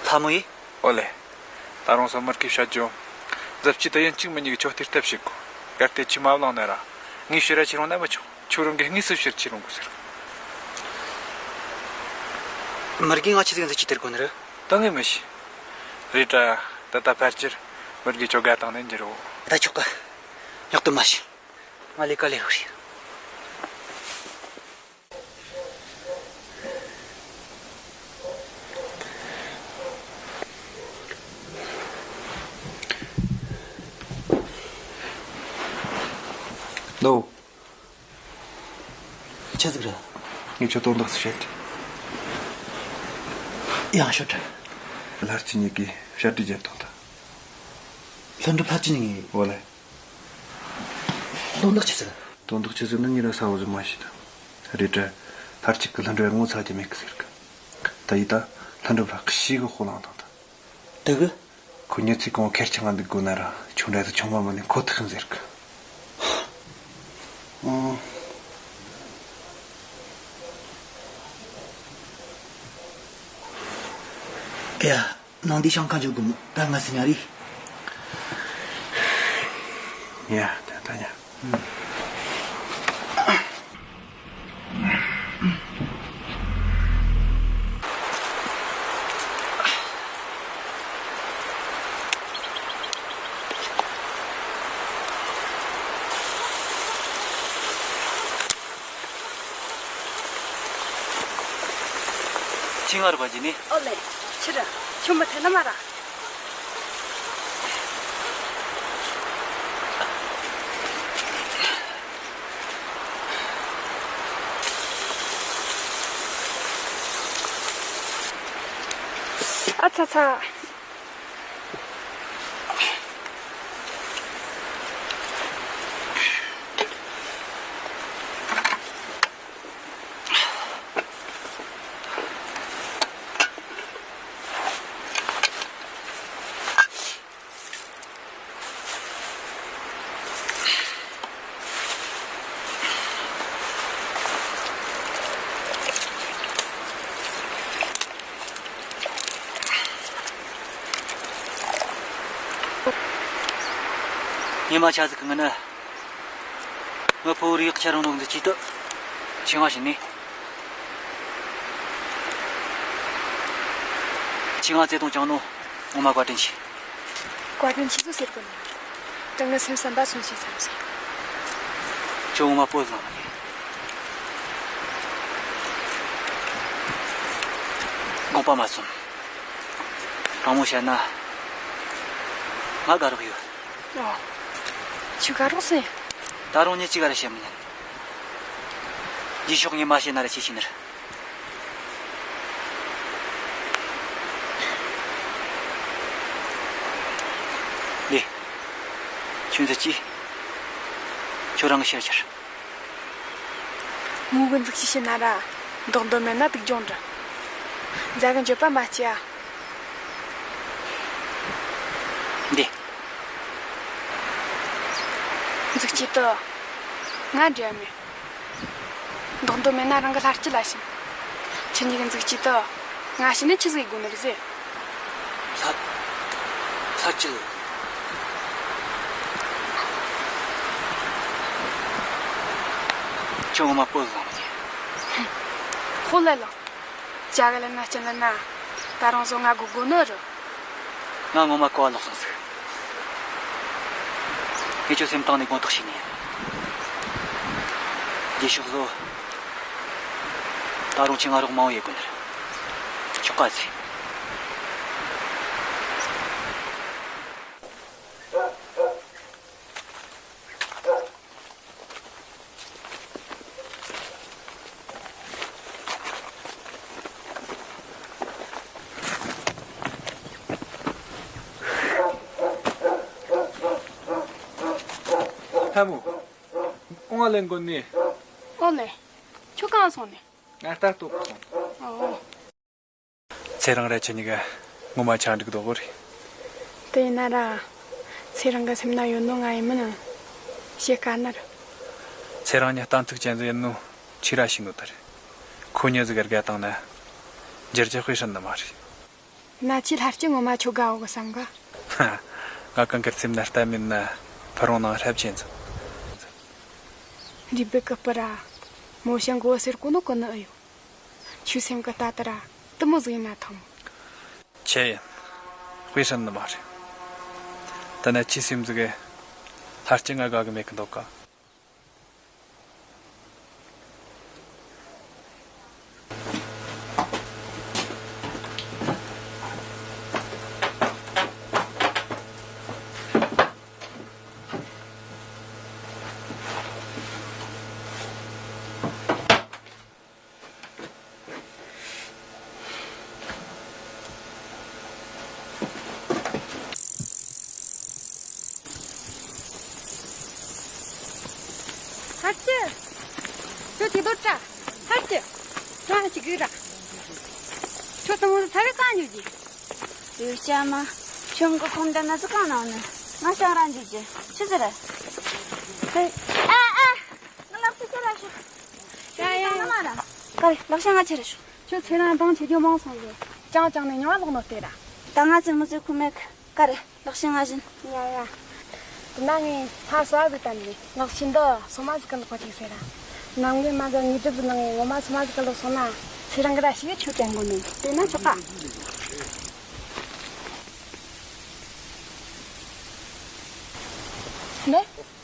ལྷ་མོ་ཡིས། ཨོ་ལེ། ད་རུང་སོ་མར་གིས་བཤད་རྒྱུ། མཛད་སྤྱི་དུ་ཡིན་གཅིག་མིན་གཉིས་ཀྱི་ཁྱོད་ལྟའི་སྟབས་བྱེད་དགོ། གལ་ཏེ་ཁྱོས་མ་བླངས་ན་ར། ངས་ཕྱིར་ར་ཁྱེར་ཡོང་ན་མི་ཆོག་ཁྱོད་རང་གིས་དངོས་སུ་ཕྱིར་ཁྱེར་ཡོང་དགོ་ཟེར། མར་གིས་ང་ཆི་ཟིག་མཛད་སྤྱི་དེར་དགོ་ནི་རེད། ད་ངས་མི་ཤེས། རེད་དྲ། ད་ལྟ་ཕལ་ཆེར་མར་གིས་ཁྱོད་དགའ་བཏང་ནས་འགྱུར་རོ། ད་ཆོག་གི། ཡག་ཏུ་མ་བྱེད། ང་ལས་ཀ་ལས་ཤོག་ཤིག་ལོ། ཆི་ཟིག་རེད། ངས་ཁྱོད་དོན་དག་ཟིག་བཤད། ཡང་ཤོད། ལྷར་བཅུ་གཉིས་ཀྱིས་བཤད་སྒྲུབ་བརྒྱབ་བཏང་ད། ལྷུན་གྲུབ་ལྷར་བཅུ་གཉིས། འོ་ལེ། དོན་དག་ཆི་ཟིག་དོན་དག་ཆི་ཟིག་ནི་ངས་ར་གསལ་བོ་ཟིག་མ་ཤེས་ད། རེད་དྲ། ལྷར་བཅུ་གིས་ལྷུན་གྲུབ་ངོ་ཚ་རྒྱུ་མེད་གི་ཟེར་གི། ད་ཡིན་ད། ལྷུན་གྲུབ་ལྷ་གི་ཞེ་གི་ཧོ་ལངས་བཏང་ད། དེ་གི། ཁོ་མྱི་ཚེ་གང་ཁེར་རྐྱང་ང་འདུག་དགོས་ན་ར་ཁྱོད་འདྲ་ཟིག་ཆུང་མ་མ་ནས་ཁོ་ཐག་ཡིན་ཟེར་གི། ཨང་། ཡ། ནང་འདི་ཤང་ཁ་འཇོག་གི་མོ། ད་ང་སི་ཉ་རི། ཡ། ད་ད་ཉ། ཁྱི་ང་རུ་བ་ཇི་ནི། ཨོ་ལེ། ཕྱིར། ཁྱོད་མི་ཐེ་ན་མ་ར། ཨ་ཚ་ཚ། ཉི་མ་ཆ་ཟིག་གི་སྔོན་ན། ང་ཕོ་བོ་རིགས་ཆ་རང་ནོ་འདི་ཅི་ཏུ། ཆི་ང་ཞིག་ནི། ཆི་ང་བརྩེ་དུང་བཅངས་ནོ། ངོ་མ་བཀའ་དྲིན་ཆེ། བཀའ་དྲིན་ཆེ་ཟོ་ཟེར་གོ་ནི། དེ་ངའི་སེམས་བསམ་པ་སོང་ཞིག་བསམ་སོང་། ཁྱོད་ངོ་མ་བོ་བཟང་ནི། དགོངས་པ་མ་ཚོམ། དྲང་མོ་བཤད་ན། ང་དགའ་རོགས་ཡོད། ཨོ། ཁྱོད་དགའ་རོགས་སེ། ད་རུང་ཉིད་ཅི་ག་ར་བཤད་མི་ཉན། རྗེས་ཕྱོགས་ངས་མ་བཤད་ན་ར་ཅི་བྱེད་ནི་རེད། ལེ། ཁྱོད་འཛི་ཅི། ཁྱོད་རང་གི་ཕྱིར་ཁྱེར། མོ་གི་འཛུགས་ཤིག་བྱེད་ན་ར། མདོག་མདོག་མེད་ན་སྡུག་གྱོང་འདྲ། མཛའ་གི་འགྱོད་པ་མ་སྐྱེ་ཨ། འདི། འཛུགས་སྐྱེས་དུ། ང་འདྲེ་ཨ་མེད། མདོག་མདོག་མེད་ན་རང་གི་ལྷ་སྐྱིད་ལ་ཕྱིན། ཁྱེད་གཉིས་ཀྱི་འཛུགས་སྐྱེས་དུ། ང་ཕྱིན་ནས་ཆི་ཟིག་དགོས་ནི་རེད་ཟེར། ལྷ། ལྷ་སྐྱིད། ཁྱོད་ངོ་མ་བོ་བཟང་ནི། ཧོ་ལེ་ལོ། ཅག་གི་ལ་ན་སྐྱིད་ལ་ན། ད་རུང་བཟོ་ང་དགོས་དགོས་ནི་རུ། ང་ངོ་མ་གོ་བ་ལོག་སོང་ཟིག་ངས་ཁྱོད་སེམས་གཏིང་ནས་དགོངས་དག་ཞུས་ནས། རྗེས་ཕྱོགས་བཟོ། ད་རུང་ཁྱེད་ང་རོགས་མང་བོ་ཡེད་དགོས་ནི་རེད། ཆོག་ག་ཚེ། ལྷ་མོ། ཨོང་ང་ལེན་དགོ་ནི། ཨོ་ལེ། ཁྱོད་གང་སོང་ནི། ང་ལྟ་རྟོག་གི་སོང་། ཨོ། ཚེ་རིང་ར་ཁྱེད་གཉིས་ཀ་ངོ་མ་ཆ་འགྲིག་དོ་གི་རེད། དེ་ཡིན་ན་ར། ཚེ་རིང་གི་སེམས་ན་ཡོད་ནོ་ང་ཡིན་མིན། ཞེ་དཀའ་ནི་རེད། ཚེ་རིང་ཉིད་གཏན་ཚིགས་ཅན་ཟིག་ཡིན་ནོ་ཁྱོས་ར་ཤེས་ནོ་ད་རེད། ཁོ་མྱི་ཟིག་དགའ་བཏང་ན་འགྱུར་རྒྱུ་དཔེ་ཧྲན་ནི་མ་རེད། ན་ཆི་ལྷར་གྱི་ངོ་མ་ཁྱོད་དགའ་འོ་གི་བསམ་གི། ང་གང་གི་རྩིབ་ན་ལྟ་མིན་ན་ཕུ་རུང་ནང་ཧྲབ་ཆེན་ཚོ། རི་སྦུག་གི་སྤུ་ར། མོ་ཞང་གོ་ཟེར་གོ་ནོ་གོ་ནི་ཨེ་ཡོད། ཆུ་སེམས་གི་ལྟ་དུ་ར་དུ་མོ་ཟིག་ཡིན་ན་ཐང་། ཆེ་ཡིན། དཔེ་ཧྲན་ནི་མ་རེད། ད་ན་ཆི་སེམས་ཟིག་གི་ལྷར་གྱི་ང་དགའ་གི་མེད་གི་འདུག་ག། ཧར་ཅི། ཁྱོད་ཅིག་སྡོད་དྲ། ཧར་ཅི། ཁྱོད་ཅིག་གི་ར། ཁྱོད་དང་ཚ་བའི་གང་ཉོ་གི། ཡོ་ཅ་མ། ཁྱོད་ཀྱི་ཁོམ་དྲ་ན་ཚོ་གང་ན་ནི། ང་ཞང་རང་འཇུ་གི། ཆི་ཟེར། ཧེ། ཨ་ཨ། ང་ལག་ཤི་ཆེ་ར་ཤོག་ཡ་ཡ་ཡ། ཀ་རེ་ལག་ཤ་ང་ཆེ་ར་ཤོག་ཁྱོད་ཚེ་རིང་དང་ཆེ་རྒྱུ་མང་སོང་ཟེར། ཅང་ཅང་ནས་ཉོ་བ་ལོག་ནོ་དེ་ར། ད་ང་ཚོས་མི་ཚོས་ཁུ་མེད་ཀ་རེ་ལག་ཤ་ང་བཞིན། ཡ་ཡ། དེ་ན་ངས་ལྷ་སོ་ཟིག་བཏང་ནས་ལག་ཤ་འདི་སོ་མ་ཟིག་གི་ལོག་པ་ཅིག་ཟེར་ར། ནམ་གི་མ་གི་ངའི་སྒྲུབ་ནང་ངས་ངོ་མ་སོ་མ་ཟིག་གི་ལོག་སོང་ན་ཚེ་རིང་གི་ར་ཤི་གི་ཆུ་དྲན་གོ་ནས་དེ་ན་ཆོག་ག་ནི།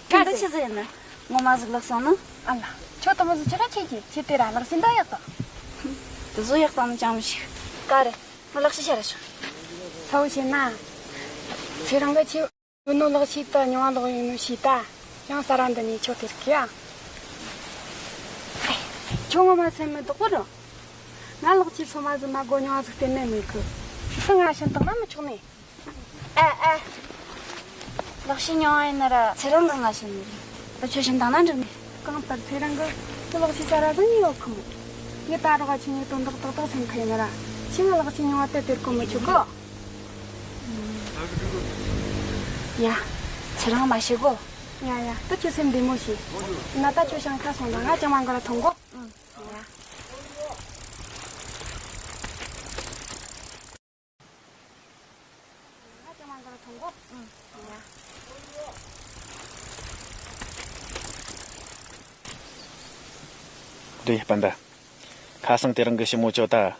ཀ་རེ་ཆི་ཟིག་ཡིན་ན། ངོ་མ་ཟིག་ལག་སོང་ན། ཨ་ལ། ཁྱོད་དུ་མོ་ཟིག་ཆི་ར་ཆེ་གི་ཁྱེད་དེ་ར་ལག་ཤི་འདི་ཡག་ཏོ། དུ་བཟོ་ཡག་ཏང་ནི་ཅང་མི་ཤིག་ཀ་རེ། ང་ལག་ཤི་ཤ་ར་ཤོག་ཚ་བོ་བྱེད་ན། ཚེ་རིང་གི་ཆེ། ཡོད་ནོ་ལག་ཤི་ད་ཉོ་བ་ལོག་ཡོད་ནོ་ཤི་ད། ཡང་ས་ར་འདི་ནས་ཁྱོད་དེར་གི་ཨ། ཁྱོད་ངོ་མ་སེམས་མི་སྡུག་པོ་རོ། ང་ལག་ཤི་སོ་མ་ཟིག་མ་གོ་ཉོ་བ་ཟིག་བསྟན་ནས་མེད་གི་ཤི་ང་ཤི་འདུག་ན་མི་ཆོག་ནས། ཨ་ཨ། ལག་ཤི་ཉོ་བ་ཡིན་ན་ར་ཚེ་རིང་གི་ང་ཤི་ནི་རེད། ད་ཁྱོད་ཤི་འདང་ན་འགྲིག་མེད། གང་ལྟར་ཚེ་རིང་གི་ཁྱོད་ལག་ཤི་ས་ར་ཟིག་ཉོ་ཡོད་ཁི་མོ། ངས་ད་རོགས་ཁྱི་ཉོ་དོན་དག་ཏག་ཏག་སེམས་ཁ་ཡིན་ན་ར། ཁྱི་ང་ལག་ཤི་ཉོ་བ་དེ་དེར་གོ་མི་ཆོག་གི་ཡ། ཚེ་རིང་མ་ཤི་གོ་ཡ་ཡ། ད་ཁྱོད་སེམས་བདེ་མོ་བྱོས། ན་ད་ཁྱོད་ཤང་ཁ་སོང་ད་ང་ཅང་མ་འགོར་ཐོང་གོ་ཡ། རེད་སྤུན་ཟླ། ཁ་སང་དེ་རིང་གི་ཞི་མོ་ཅོ་ད་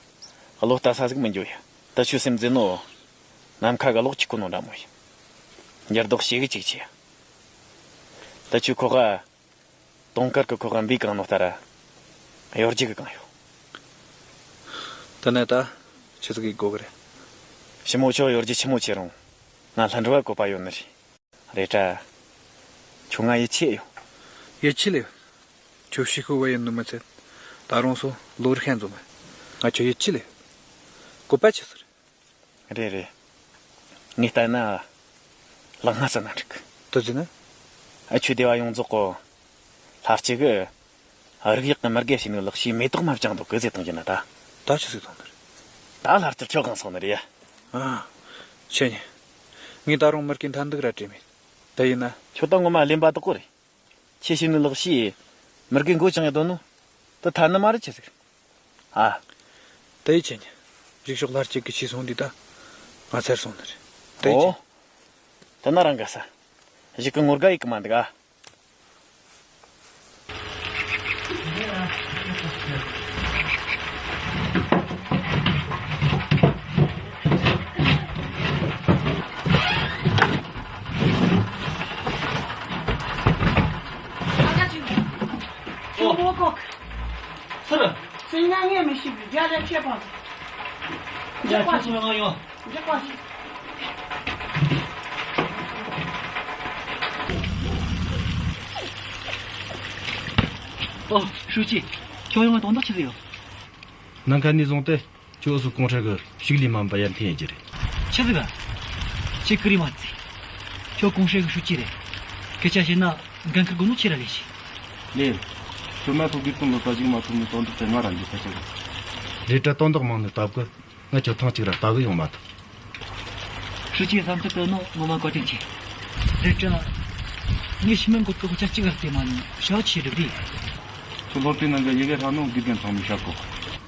བློ་ལྟ་ས་ཟིག་མི་འགྱོ་ཡ། ད་ཁྱོད་སེམས་ཟིན་ནོ། ནམ་མཁའ་གི་གློག་གཅིག་ཁོ་ནོ་འདྲ་མོ་ཡིན། འགྱུར་ལྡོག་ཞེ་གི་གཅིག་ཆེ། ད་ཁྱོད་ཁོ་ག་དུང་དཀར་གི་ཁོག་ག་འབུས་གང་ནོ་ལྟར། གཡོ་སྒྱུ་གི་གང་ཡོད། དེ་ནས་ད་ཆི་ཟིག་གི་དགོས་གི་རེད། ཞི་མོ་ཁྱོད་གཡོ་སྒྱུ་ཆི་མོ་ཆེ་རུང་ང་ལྷུན་གྲུབ་བ་བཀོད་པ་ཡོད་ནི་རེད། རེད་དྲ། ཁྱོད་ང་ཡིད་ཆེས་ཡོད། ཡིད་ཆེས་ལེ། ཁྱོད་ཕྱི་ཤུགས་བ་ཡིན་ནི་མི་ཚད། ད་རུང་སོ་ལོ་རིག་ཤན་འཛོམས། ང་ཁྱོད་ཡིད་ཆེས་ལེ། བཀོད་པ་ཆི་ཟིག་རེད། རེད་རེད། ངས་བལྟས་ན། ལག་སྔ་ས་ན་འགྲིག་གི་དེ་ཟེར་ན། ཨ་ཆོས་སྡེ་བ་ཡོངས་རྫོགས་གོ་ལྷ་སྐྱིད་གི། རིག་ཡག་གི་མི་དགེ་བྱས་ནས་ལག་ཤེས་མེ་ཏོག་མ་བཅངས་འདུག་གི་ཟེར་བཏང་གི་ན་ད། ད་ཆི་ཟིག་བཏང་ནི་རེད། ད་ལྷ་སྐྱིད་ཁྱོད་གང་སོང་ནི་རེད་ཡ། ཨ། ཆེ་ཉེ། ངས་ད་རུང་མི་དགེ་མཐའ་འདུག་ར་བྲིས་མེད། དེ་ཡིན་ན། ཁྱོད་ད་ངོ་མ་གླེན་པ་དག་གོ་རེད། ཁྱེད་ཤེས་ནི་ལག་ཤེས། མི་དགེ་མགོ་བཅངས་ཡ་དོན་ནོ། དེ་ཐ་ནི་མ་རེད་ཆི་ཟིག་ཨ། དེ་ཡི་ཆེ་ཉེ། རིག་ཤོག་ལྷ་གཅིག་གི་ཆེ་སོང་འདི་ད། ང་ཚར་སོང་ནི་རེད། དེ་ཡི་ཆེ། ཨོ། དེ་ན་རང་ག་ས། གཞི་གི་ངོ་དགའ་ཡི་གི་མ་འདུག་ཨ། ཁྱོད་མོ་ཀོག་ཚུར། སུ་ཡིན་ན་ངས་མི་ཤེས་པའི་རྒྱ་ལས་ཆད་པ། འཇིགས་པ་ཞིག་འཇིགས་པ་ཞིག་ཨོ། ཧྲུའུ་ཅི། ཁྱོད་ཡོང་ང་དོན་དག་ཆི་ཟིག་ཡོད། ནང་ཁ་ནས་བཟུང་སྟེ། ཁྱོད་སུ་ཀོང་ཧྲེ་གི་ཕྱུགས་ལས་མ་འབའ་ཡར་འཐེན་ཡོད་ཀྱི་རེད། ཆི་ཟིག་ག་ཁྱེད་ཀི་རི་མ་ཚེ། ཁྱོད་ཀོང་ཧྲེ་གི་ཧྲུའུ་ཅི་རེད། སྐད་ཆ་བཤད་ན་འགན་འཁུར་དགོས་ནོ་ཁྱེད་ར་ལས་ཤེས། ལེ། ཁྱོད་མ་ཐུག་གི་ཀུན་ལོ་ད་ཅིག་མ་ཐུག་ནི་དོན་དག་དེ་ང་རང་གི་ས་ཆ་རེད། རེད་དྲ་དོན་དག་མང་ནི་སྟབས་གི་ང་ཁྱོད་ཐེངས་གཅིག་ར་ལྟ་གི་ཡོང་མ་ཐུབ། ཧྲུའུ་ཅིའི་བསམ་ཚུལ་དུ་ནོ་ངོ་མ་བཀའ་དྲིན་ཆེ། རེད་དྲ། ངས་ཤི་མན་གོ་ཀི་ཧུ་ཆ་གཅིག་ར་བལྟས་མ་ནི་ཤའོ་ཆི་སྒྲུབ་དེ། ཁྱོད་སློབ་གྲྭའི་ནང་གི་ཡི་གེ་ཧྲ་ནོ་དགེ་རྒན་ཚང་མས་བཤད་གོ།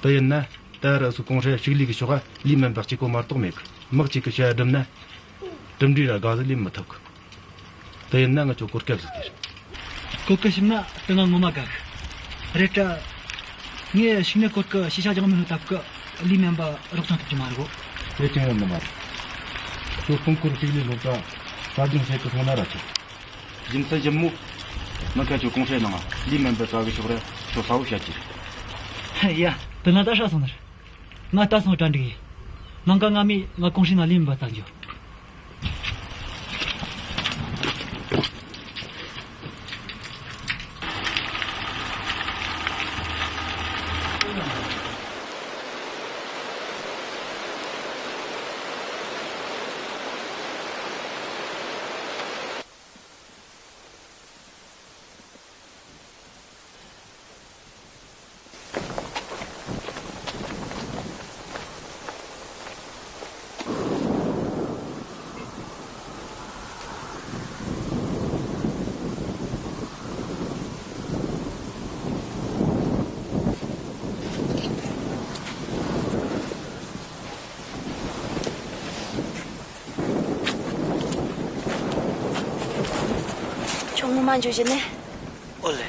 དེ་ཡིན་ན་ད་རུ་སུ་གོང་ཧྲེ་ཕྱུགས་ལས་གི་ཕྱོགས་ལས་མིན་པ་གཅིག་པོ་མ་གཏོགས་མེད་གི། དམག་གཅིག་གི་བྱ་བ་བསྒྲུབས་ན་གྲུབ་འབྲས་ར་དགའ་ཟིག་ལས་མི་ཐུབ་གི། དེ་ཡིན་ན་ང་ཚོ་གོ་སྐབས་ཟིག་དེ་རེད། གོ་སྐབས་ཞིག་ན་དེ་ང་ངོ་མ་དགའ་གི། རེད་དྲ། ངས་ཤིག་ནས་གོ་སྐབས་ཤེས་བྱ་རྒྱང་མི་ལྷོད་སྟབས་གི་ལས་མིན་པ་རོགས་ཚང་ཐུབ་ཀྱི་མ་རེད་གོ། དེ་དོན་ཡོད་ནི་མ་རེད། ཁྱོད་སྟོང་སྐོར་ཕྱུགས་ལས་སློབ་གྲྭ་གསར་རྒྱུན་བྱེད་དུ་སོང་ན་ར་ཆོག་རྒྱུ་མཚན་ཞིབ་མོ། མི་ཁ་ཆོ་གོང་ཧྲེ་ནང་ལས་མིན་པའི་ས་གི་ཕྱོགས་རེ་ཆོ་ས་བོ་བཤད་ཀྱི་རེད། ཡ། དེ་ན་ད་ཧྲ་སོང་ནར། ང་ལྟ་སོང་གྲ་འགྲིག་ཡིན། ནང་ཀ་ང་མི་ང་གོང་ཧྲེ་ནང་ལས་མིན་པ་ཙམ་འཇོ། ཁྱོད་ངོ་མ་འཇུ་བཞིན་ནས། ཨོ་ལེ།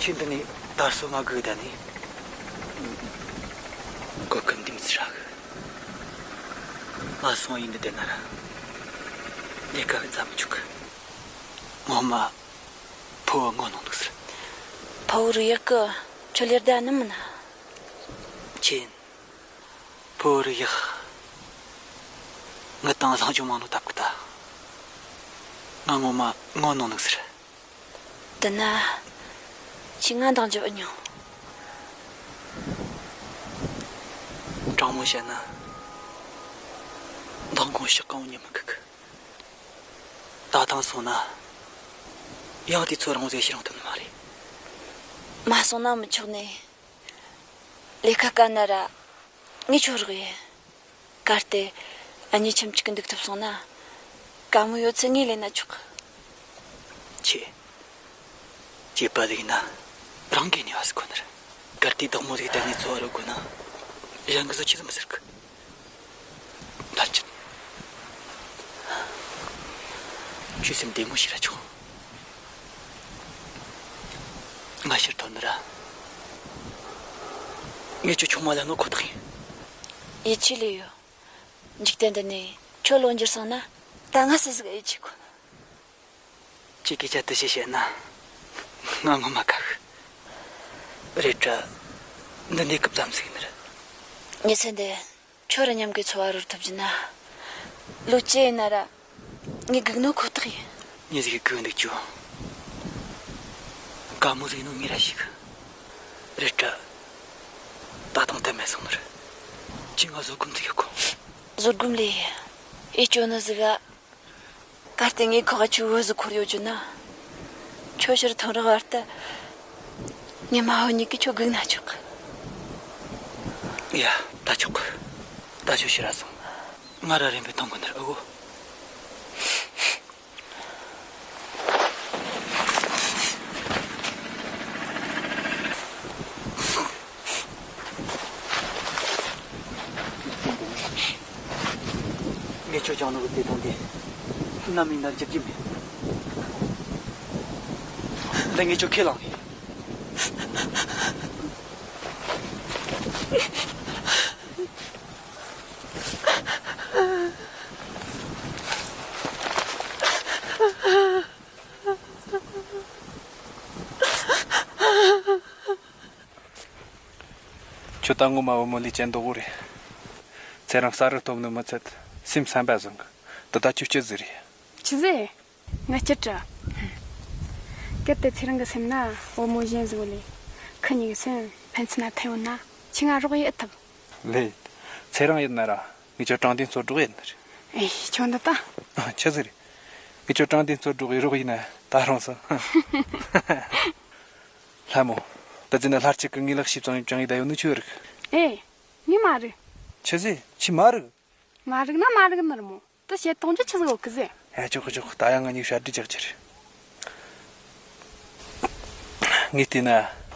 ཁྱོད་འདི་ནས་དར་སྲོལ་མ་སྒུག་ད་ནི། གོ་སྐབས་འདི་མི་ཚེ་ཧྲ་གི། ང་སོང་ཡིན་འདི་བསྡད་ན་ར། ལས་ཀ་གི་འཛའ་མི་ཆུག་གི། ངོ་མ་ཕོ་བོ་ངོ་ནོང་འདུག་ཟེར། ཕོ་བོ་རུ་ཡག་གི་ཁྱོད་ལེར་བསྡད་ནི་མིན་ན། ཁྱེད། ཕོ་བོ་རུ་ཡག་ངི་དང་བཟང་ཅུང་མང་ནོ་ཐབས་ཀི་ད། ང་ངོ་མ་ངོ་ནོང་ནུག་ཟེར། དེ་ན། ཁྱེད་ང་འདང་རྒྱབ་ཨེ་མྱོང་། དྲང་མོ་བཤད་ན། མདང་དགོང་ཞག་གང་བོ་ཉལ་མི་ཁུག་གི། ད་ཐང་སོང་ན། ཡང་དུས་ཚོད་རིང་བོ་ཟིག་ཕྱིར་འོང་ཐུབ་ནི་མ་རེད། མ་སོང་ན་མི་ཆོག་ནི། ལས་ཀ་དཀའ་ན་ར། ངས་ཁྱོད་རོགས་ཡིན། གལ་ཏེ་ཨ་ནེ་ཁྱིམ་གཅིག་གི་འདུག་ཐུབ་སོང་ན། དཀའ་མོ་ཡོད་ཚད་ངས་ལེན་ན་ཆོག་གི། ཁྱེད། སྐྱེས་པ་ལེགས་ན་རང་གིས་ནུས་པ་ཟིག་ཁོ་ནར། གལ་ཏེ་བདག་མོ་ཟིག་གཏན་ནས་འཚོ་བ་རོལ་དགོས་ན། གཞན་གྱིས་བཟོ་ཆི་ཟིག་མི་ཟེར་གི། ཕལ་ཆེར། ཁྱོད་སེམས་བདེ་མོ་བྱས་ར་ཆོག་ང་ཕྱིར་ཐོན་ནི་ར། ངས་ཁྱོད་ཆུང་མ་ལ་ནོ་ཁོ་ཐག་ཡིན། ཡིད་ཆེས་ལས་ཡོད། འཇིག་རྟེན་འདི་ནས་ཁྱོད་ལོ་འགྱུར་སོང་ན་ད་ང་སུ་ཟིག་ཡིད་ཆེས་གོ། ཁྱེད་སྐད་ཆ་དེ་ཞིག་བཤད་ན་ང་ངོ་མ་དགའ་གི། རེད་དྲ། འདི་འདི་སྐབས་ཙམ་ཟིག་ཡིན་ནི་རེད། ངས་ཚེ་འདི། ཁྱོད་ར་མཉམ་གི་འཚོ་བ་རོལ་ཐུབ་རྒྱུ་ན། ལོ་བཅུ་ཡིན་ན་ར། ངས་སྒུག་ནོ་ཁོ་ཐག་ཡིན། ངས་ཟིག་སྒུག་འདུག་ཅུ། དཀའ་མོ་ཟིག་ནོ་ངས་ར་ཞིག་རེད་དྲ། ད་དང་དེ་མེད་སོང་ནི་རེད། ཅི་ང་བཟོད་སྒོམ་ཟིག་ཡོད་གོ། བཟོད་སྒོམ་ལས། ཨེ་ཅོ་ནི་ཟིག་ག་གལ་ཏེ་ངས་ཁོ་ག་ཆུ་བོ་ཟིག་འཁོར་ཡོད་རྒྱུ་ན། ཁྱོད་ཕྱིར་ཐོན་རག་བར་དུ། ངས་མ་འོ་ཉིད་ཀྱིས་ཁྱོད་སྒུག་ན་ཆོག་གི། ཡ། ད་ཆོག་གི། ད་ཆོག་ཕྱིར་ར་སོང་། ང་ར་རིམ་པས་གཏོང་གི་འདིར་ཨོ། ངས་ཁྱོད་ཅང་ནུ་གི་བདེ་ཐང་དེ་ནམ་ཡིན་ན་འཇིབ་ཀྱི་མེད། འདི་ངས་ཁྱོད་ཁས་བླངས་ནས། ཁྱོད་ད་ངོ་མ་བུ་མོ་ལས་ཅན་མདོག་པོ་རེད། ཚེ་རིང་ས་རུ་ཐོབ་ནི་མི་ཚད་སེམས་བསམ་པ་བཟང་གི། འདི་ད་ཁྱོད་སྐྱིད་ཟིག་རེད། ཆི་ཟེར། ང་སྐྱིད་དྲ། གལ་ཏེ་ཚེ་རིང་གི་སེམས་ན་བུ་མོ་གཞན་ཟིག་ཡོད་ལེ། ཁི་གཉིས་ཀྱི་སེམས་ཕན་ཚུན་ན་ཐད་ཡོད་ན་ཁྱི་ང་རོགས་ཡེད་ཐུབ། ལེ། ཚེ་རིང་ཡིན་ན་ར་ངས་ཁྱོད་དྲང་བདེན་རྩོད་སྒྲུག་ཡིན་ནི་རེད། ཨེ་ཁྱོད་འདི་ད། ཆི་ཟིག་རེད། ངས་ཁྱོད་དྲང་བདེན་རྩོད་སྒྲུག་ཡི་རོགས་ཡིན་ན་ད་རུང་ས། ལྷ་མོ། ད་ཙི་ན་ལྷར་ཆིག་གི་ངའི་ལག་ཤེས་ཙང་ཡོད་ཀྱང་ཡི་ད་ཡོད་ནི་ཆོས་རིག་ཨེ། ངས་མ་རིག་ཆི་ཟེ་ཆི་མ་རིག་མ་རིག་ན་མ་རིག་ནི་རེད་མོ། ད་བཤད་གཏོང་རྒྱུ་ཆི་ཟིག་ཡོད་གི་ཟེ། ཨེ་ཆོག་གི་ཆོག་གི། ད་ཡང་ང་གཉིས་བཤད་རྒྱུ་རྒྱག་རྒྱུ་རེད། ངས་བལྟས་ན་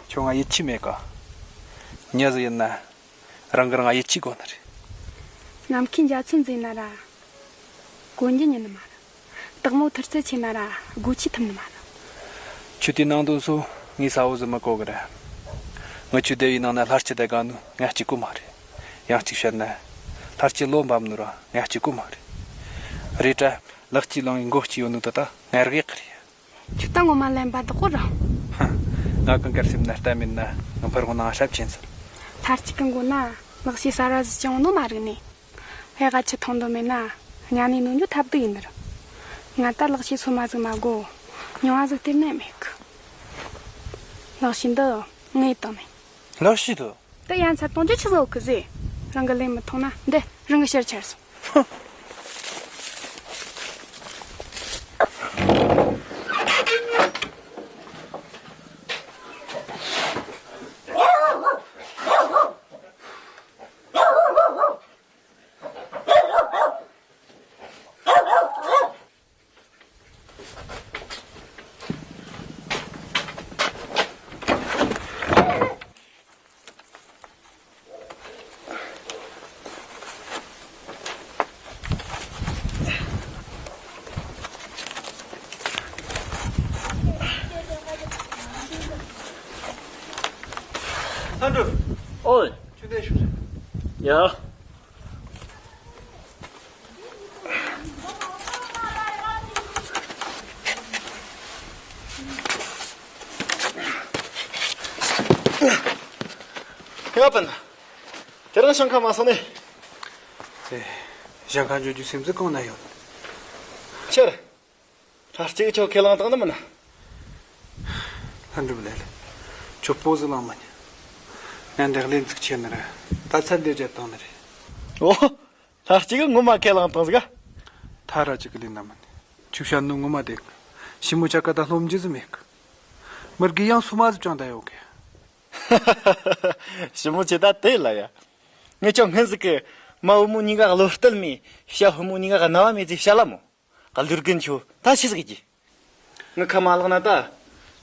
ཁྱོད་ང་ཡིད་ཆེས་མེད་ག་མྱི་ཟིག་ཡིན་ན་རང་གི་རང་ཡིད་ཆེས་དགོས་ནི་རེད། ནམ་མཁའི་འཇའ་ཚོན་ཟིན་ན་ར་གོན་རྒྱུ་ཉན་ནི་མ་རེད། སྟག་མོ་ཐུར་རྩལ་ཆེ་ན་ར་སྒོ་ཕྱེ་ཐུབ་ནི་མ་རེད། ཁྱོད་དེ་ནང་དོན་སོ་ངས་གསལ་བོ་ཟིག་མི་གོ་གི་ར། ངི་ཆོའི་སྡེ་བའི་ནང་ན་ལྷ་སྐྱིད་དང་དགའ་ནོ་ང་གཅིག་པོ་མ་རེད། ཡང་གཅིག་བཤད་ན། ལྷ་སྐྱིད་བློ་འབབ་ནོ་ར་ང་གཅིག་པོ་མ་རེད། རེད་དྲ། ལག་སྐྱིད་ལང་བའི་མགོ་སྐྱིད་ཡོད་ནོ་དེ་ད་ང་རག་ཡག་གི་རེད། ཁྱོད་ད་ངོ་མ་ལན་པ་བདག་པོ་ར། ཧ། ང་གང་གར་སེམས་ན་གཏམ་མིན་ན་ང་ཕར་ངོ་ནང་ཧྲབ་ཆེན་ཟེར། ལྷ་སྐྱིད་གི་མགོ་ན་ལག་ཤེས་གསར་བ་ཟིག་ཅང་ནོ་མ་རིག་ནས། ཧེ་ག་ཆི་མཐོང་འདོད་མེད་ན་གཉའ་ནས་ནོན་རྒྱུ་ཐབས་སྡུག་ཡིན་ནི་ར། ང་ད་ལག་ཤེས་སོ་མ་ཟིག་མ་དགོ། མྱོང་བ་ཟིག་སྟེར་ནས་མེད་གི། ལག་ཤེས་འདི་ངས་བཏང་ནས། ལག་ཤེས་འདི། དེ་ཡ་མཚར་གཏོང་རྒྱུ་ཆི་ཟིག་ཡོད་གི་ཟེ། རང་གི་ལན་མི་ཐོང་ན་འདི་རང་གི་ཕྱིར་ཆར་སོང་། ལྷ་འགྲོ། ཨོ། ཆུ་ལྡན་ཤུགས་རེད། ཡ། ཡ་པན། དེ་རིང་ཞིང་ཁ་མ་སོང་ནས། ཨེ། ཞིང་ཁ་འཇོག་རྒྱུ་སེམས་ཚེགས་གང་ན་ཡོད། ཁྱེད། ལྷ་གཅིག་ཁྱོད་ཁས་བླངས་བཏང་ནི་མིན་ན། ལྷ་འགྲུབ་ལེ་ལེ། ཁྱོད་སྤོ་ཟིག་བླངས་མ་ཉན། ངས་འདི་ལན་ཚིག་ཆེ་ནི་རེད། ད་ཚན་འདི་བརྗེད་བཏང་ནི་རེད། ཨོ། ལྷ་གཅིག་གི་ངོ་མ་ཁས་བླངས་བཏང་ཟིག་ག་ཐ་ར་གཅིག་གི་ལན་ན་མིན། ཁྱོད་བཤད་ནོ་ངོ་མ་བདེན། ཞི་མོ་ཆ་ཀ་ད་སློབ་འཇུག་ཟིག་མེད་གི། མི་དགེ་ཡང་སོ་མ་ཟིག་ཀྱང་ད་ཡོད་གི། ཞི་མོ་ཆེ་ད་དེ་ལ་ཡ། ངས་ཀྱང་སྔན་ཟིག་གི་མ་བུ་མོ་གཉིས་ཀ་བློ་གཏད་མེད། བྱ་ཕོ་མོ་གཉིས་ཀ་རྣ་བ་མེད་ཟིག་བཤད་ལ་མོ། ཀ་ལུར་གིན་ཆོ་ད་ཤི་ཟིག་གི། ངི་ཁ་མ་ལག་ན་ད།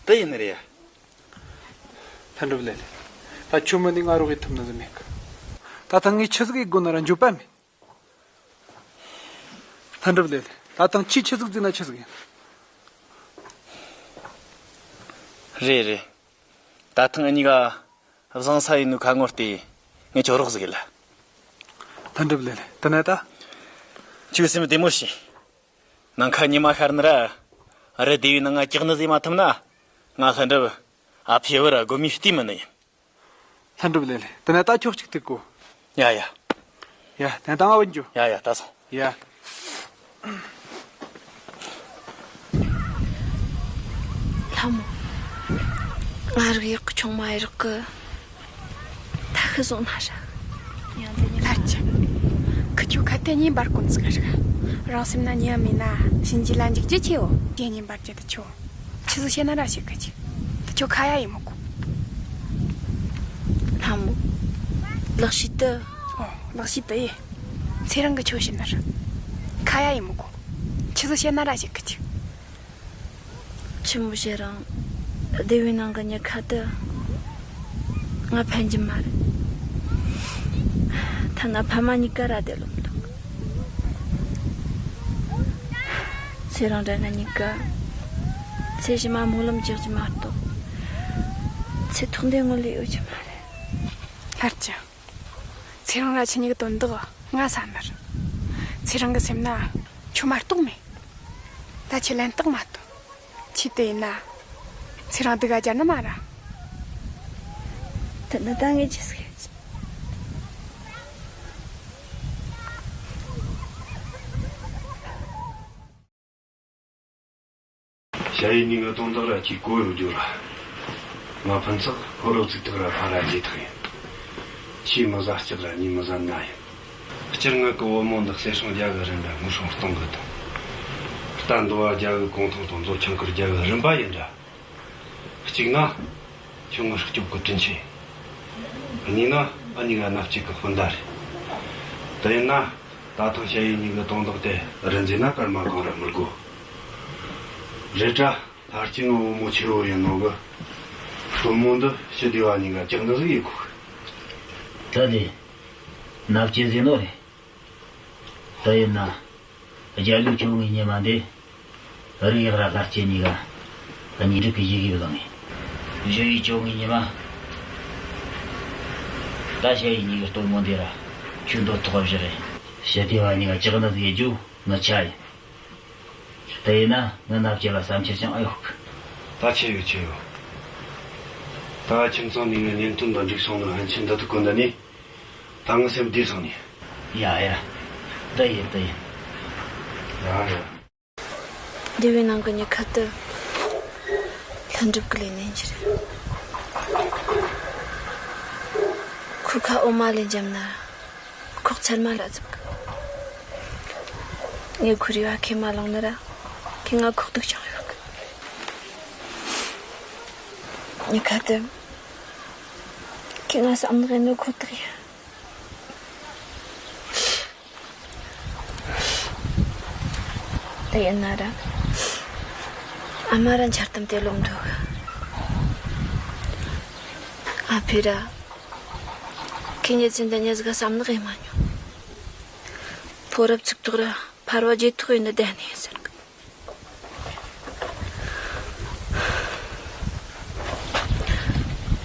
དེ་ཡིན་ནི་རེད་ཡ། ལྷ་འགྲུབ་ལེ་ལེ། ད་ཁྱོད་མི་ནི་ང་རོགས་ཡེད་ཐུབ་ནི་ཟིག་མེད་གི། ད་ཐང་ངས་ཆི་ཟིག་ཡེད་དགོ་ན་ར་འཇོད་པ་མེད། ལྷ་འགྲུབ་ལེ་ལེ། ད་ཐང་ཁྱོས་ཆི་ཟིག་བརྩིས་ན་ཆི་ཟིག་ཡིན། རེད་རེད། ད་ཐང་འུ་གཉིས་ཀ་བཟང་ས་ཡིན་ནོ་ཁ་ངོ་བལྟས། ངས་ཁྱོད་རོགས་ཟིག་ལ། ལྷ་འགྲུབ་ལེ་ལེ། དེ་ན་ད། ཁྱོད་སེམས་བདེ་མོ་བྱོས། ནངས་ཁ་ཉི་མ་ཤར་ནི་ར། རི་སྡེ་བའི་ནང་ང་ཀྱག་ནི་ཟིག་མ་ཐུབ་ན། ང་ལྷ་འགྲུབ། ཨ་ཕའི་བུ་ར་སྒོ་མའི་ལྟོས་མིན་ནི་ཡིན། ལྷ་འགྲུབ་ལེ་ལེ། དེ་ན་ད་ཁྱོད་གཅིག་ཐུག་གོ། ཡ་ཡ། ཡ། དེ་ན་ད་ང་བུད་འགྱོ། ཡ་ཡ། ད་སོང་། ཡ། ལྷ་མོ། ང་རིག་ཡག་གི་ཆུང་མ་ཡི་རག་གི། ད་ཤི་སོང་ན་ར། ལྷ་ཆ། ཁི་ཆོ་ཁ་དེ་གཉིས་འབར་གོ་ནི་ཟིག་ར། རང་སེམས་ན་ཉེ་བ་མེད་ན་གཤིན་རྗེ་ལ་འཇིགས་རྒྱུ་ཆེའོ། རྒྱན་གཉིས་འབར་རྒྱུ་དེ་ཆོ། ཆི་ཟིག་བཤད་ན་ར་བཤད་གི་ཅིག་དེ་ཆོ་ཁ་ཡ་ཡི་མི་གོ། ལྷ་མོ། ལག་ཤེས་དུ། ཨོ། ལག་ཤེས་དུ་ཡི། ཚེ་རིང་གི་ཆོ་བཤད་ན་ར། ཁ་ཡ་ཡི་མི་གོ། ཆི་ཟིག་བཤད་ན་ར་བཤད་གི་ཅིག་ཆི་མོ་བཤད་རུང་། སྡེ་བའི་ནང་གི་མྱི་ཁ་དུ། ང་ཕན་གྱི་མ་རེད། ཐ་ན་ཕ་མ་གཉིས་ཀ་ར་བདེ་ལོབས་འདུག་ཚེ་རིང་འདྲ་ན་གཉིས་ཀ། ཚེ་ཕྱི་མ་སྨོན་ལམ་རྒྱག་རྒྱུ་མ་གཏོགས། ཚེ་ཐོག་འདི་ངོ་ལས་ཡོད་རྒྱུ་མ་རེད། ལྷར་ཅི། ཚེ་རིང་ར་ཁྱེད་གཉིས་ཀྱི་དོན་དག་ང་བསམ་ནི་རེད། ཚེ་རིང་གི་སེམས་ན་ཁྱོད་མ་གཏོགས་མེད། ད་ཁྱེད་ལན་རྟགས་མ་གཏོགས། ཁྱེད་དེ་ཡིན་ན། ཚེ་རིང་སྡུག་ག་སྦྱར་ནི་མ་ར། དེ་ནི་ད་ངས་ཅི་ཟིག་ཡིན། ཞ་ཡི་གཉིས་ཀྱི་དོན་དག་ར་ཅིག་གོ་ཡོད་རྒྱུ་ར། ང་ཕུན་ཚོགས་ཕོ་རོག་ཚིག་ཐག་ར་ཕ་ར་རྗེས་ཐག་ཡིན། ཆེས་མི་བཟའ་ལྕགས་ར་ཉེས་མི་བཟའ་མནའ་ཡིན། སྤྱིར་ངེད་ཀྱི་བུ་མོ་འདི་གསེར་སྲང་རྒྱ་གི་རིན་ར་དངུལ་སྲང་སྟོང་གི་དང་། རྟ་འདོ་བ་རྒྱ་གི་གོང་ཐང་དང་མཛོ་ཆང་ཁུར་རྒྱ་གི་རིན་པ་ཡིན་འདྲ། གཅིག་ན། ཁྱོད་ངའི་སྐྱོབ་གི་དྲིན་ཆེན། གཉིས་ན་ཨ་ནི་ང་མནའ་སྐྱེལ་གི་སྤུན་ཟླ་རེད། དེ་ཡིན་ན་ད་ཐེངས་ཞ་ཡི་གཉིས་ཀྱི་དོན་དག་དེ་རི་འཛེགས་ན་སྐར་མ་གང་ར་མི་དགོས། རེད་དྲ་ལྷར་སྐྱེས་ངའི་བུ་མོ་ཆེ་བོ་ཡིན་ནོ་གི། བུ་མོ་འདི་ཕྱི་སྡེ་བ་གཉིས་ཀ་ཀྱག་ནི་ཟིག་ཡེད་གོ་གི། ད་ལས། ནབ་ཅེ་ཟེར་ནོ་རེད། ད་ཡིན་ན། རྒྱ་ལོའི་བཅོ་ལྔའི་ཉི་མ་འདི། རིག་ཡག་ར་ལྷ་སྐྱེས་གཉིས་ཀ་གཉིས་སྒྲིག་གི་ཡི་གེ་བླངས་ངེ། བཞི་བའི་བཅོ་ལྔའི་ཉི་མ། ད་ཞ་ཡི་གཉིས་ཀའི་སྟོན་མོ་འདི་ར་ཆུ་འདོད་ཐོག་བཞི་རེད། ཞི་བདེ་བ་གཉིས་ཀ་ལྕགས་ནག་ཟིག་རྒྱུ་ངི་ཆ་ཡིན། དེ་ཡིན་ན་ངི་ནབ་ཅེ་ལ་བསམ་འཆར་ཅང་ཨེ་ཡོད་གི། ད་ཆི་ཡོད་ཆི་ཡོད། ད་ཁྱིམ་ཚང་ནས་ངི་གཉེན་སྟོན་དང་འགྲིག་སོང་ནོ་ཕན་ཆད་འདི་དུ་གོ་འདི་ནི། ད་ངི་སེམས་བདེ་སོང་ནི། ཡ་ཡ། དེ་ཡིན་དེ་ཡིན། ཡ་ཡ། སྡེ་བའི་ནང་གི་མྱི་ཁ་དེ་ལྷུན་གྲུབ་ཀྱི་ལས་ནས་ཀྱི་རེད། ཁོ་ཁ་འོ་མ་ལས་འཇམ་ན་ཁོག་ཚར་མ་ལ་ཙིག་གི། ངས་ཁོ་རེ་བ་ཁས་མ་བླངས་ན་ར་ཁོས་ང་ཁོག་སྡུག་ཅང་ཡོད་གི། མྱི་ཁ་དེ་ཁོས་ང་བསམ་ནག་ཡིན་ནོ་ཁོ་ཐག་ཡིན། དེ་ཡིན་ན་ར། ཨ་མ་ར་འཆལ་གཏམ་དེ་ལོབས་འདུག་ཨ་ཕས་ར། ཁོས་ཉིན་མཚན་དེ་ཉིན་ཟིག་ག་བསམ་ནག་ཡེད་མ་མྱོང་། ཕོ་རབ་ཚིག་ཐོག་ར་ཕར་བ་རྗེས་ཐོག་ཡིན་ནི་བསྡད་ནི་ཡིན་ཟེར་གི།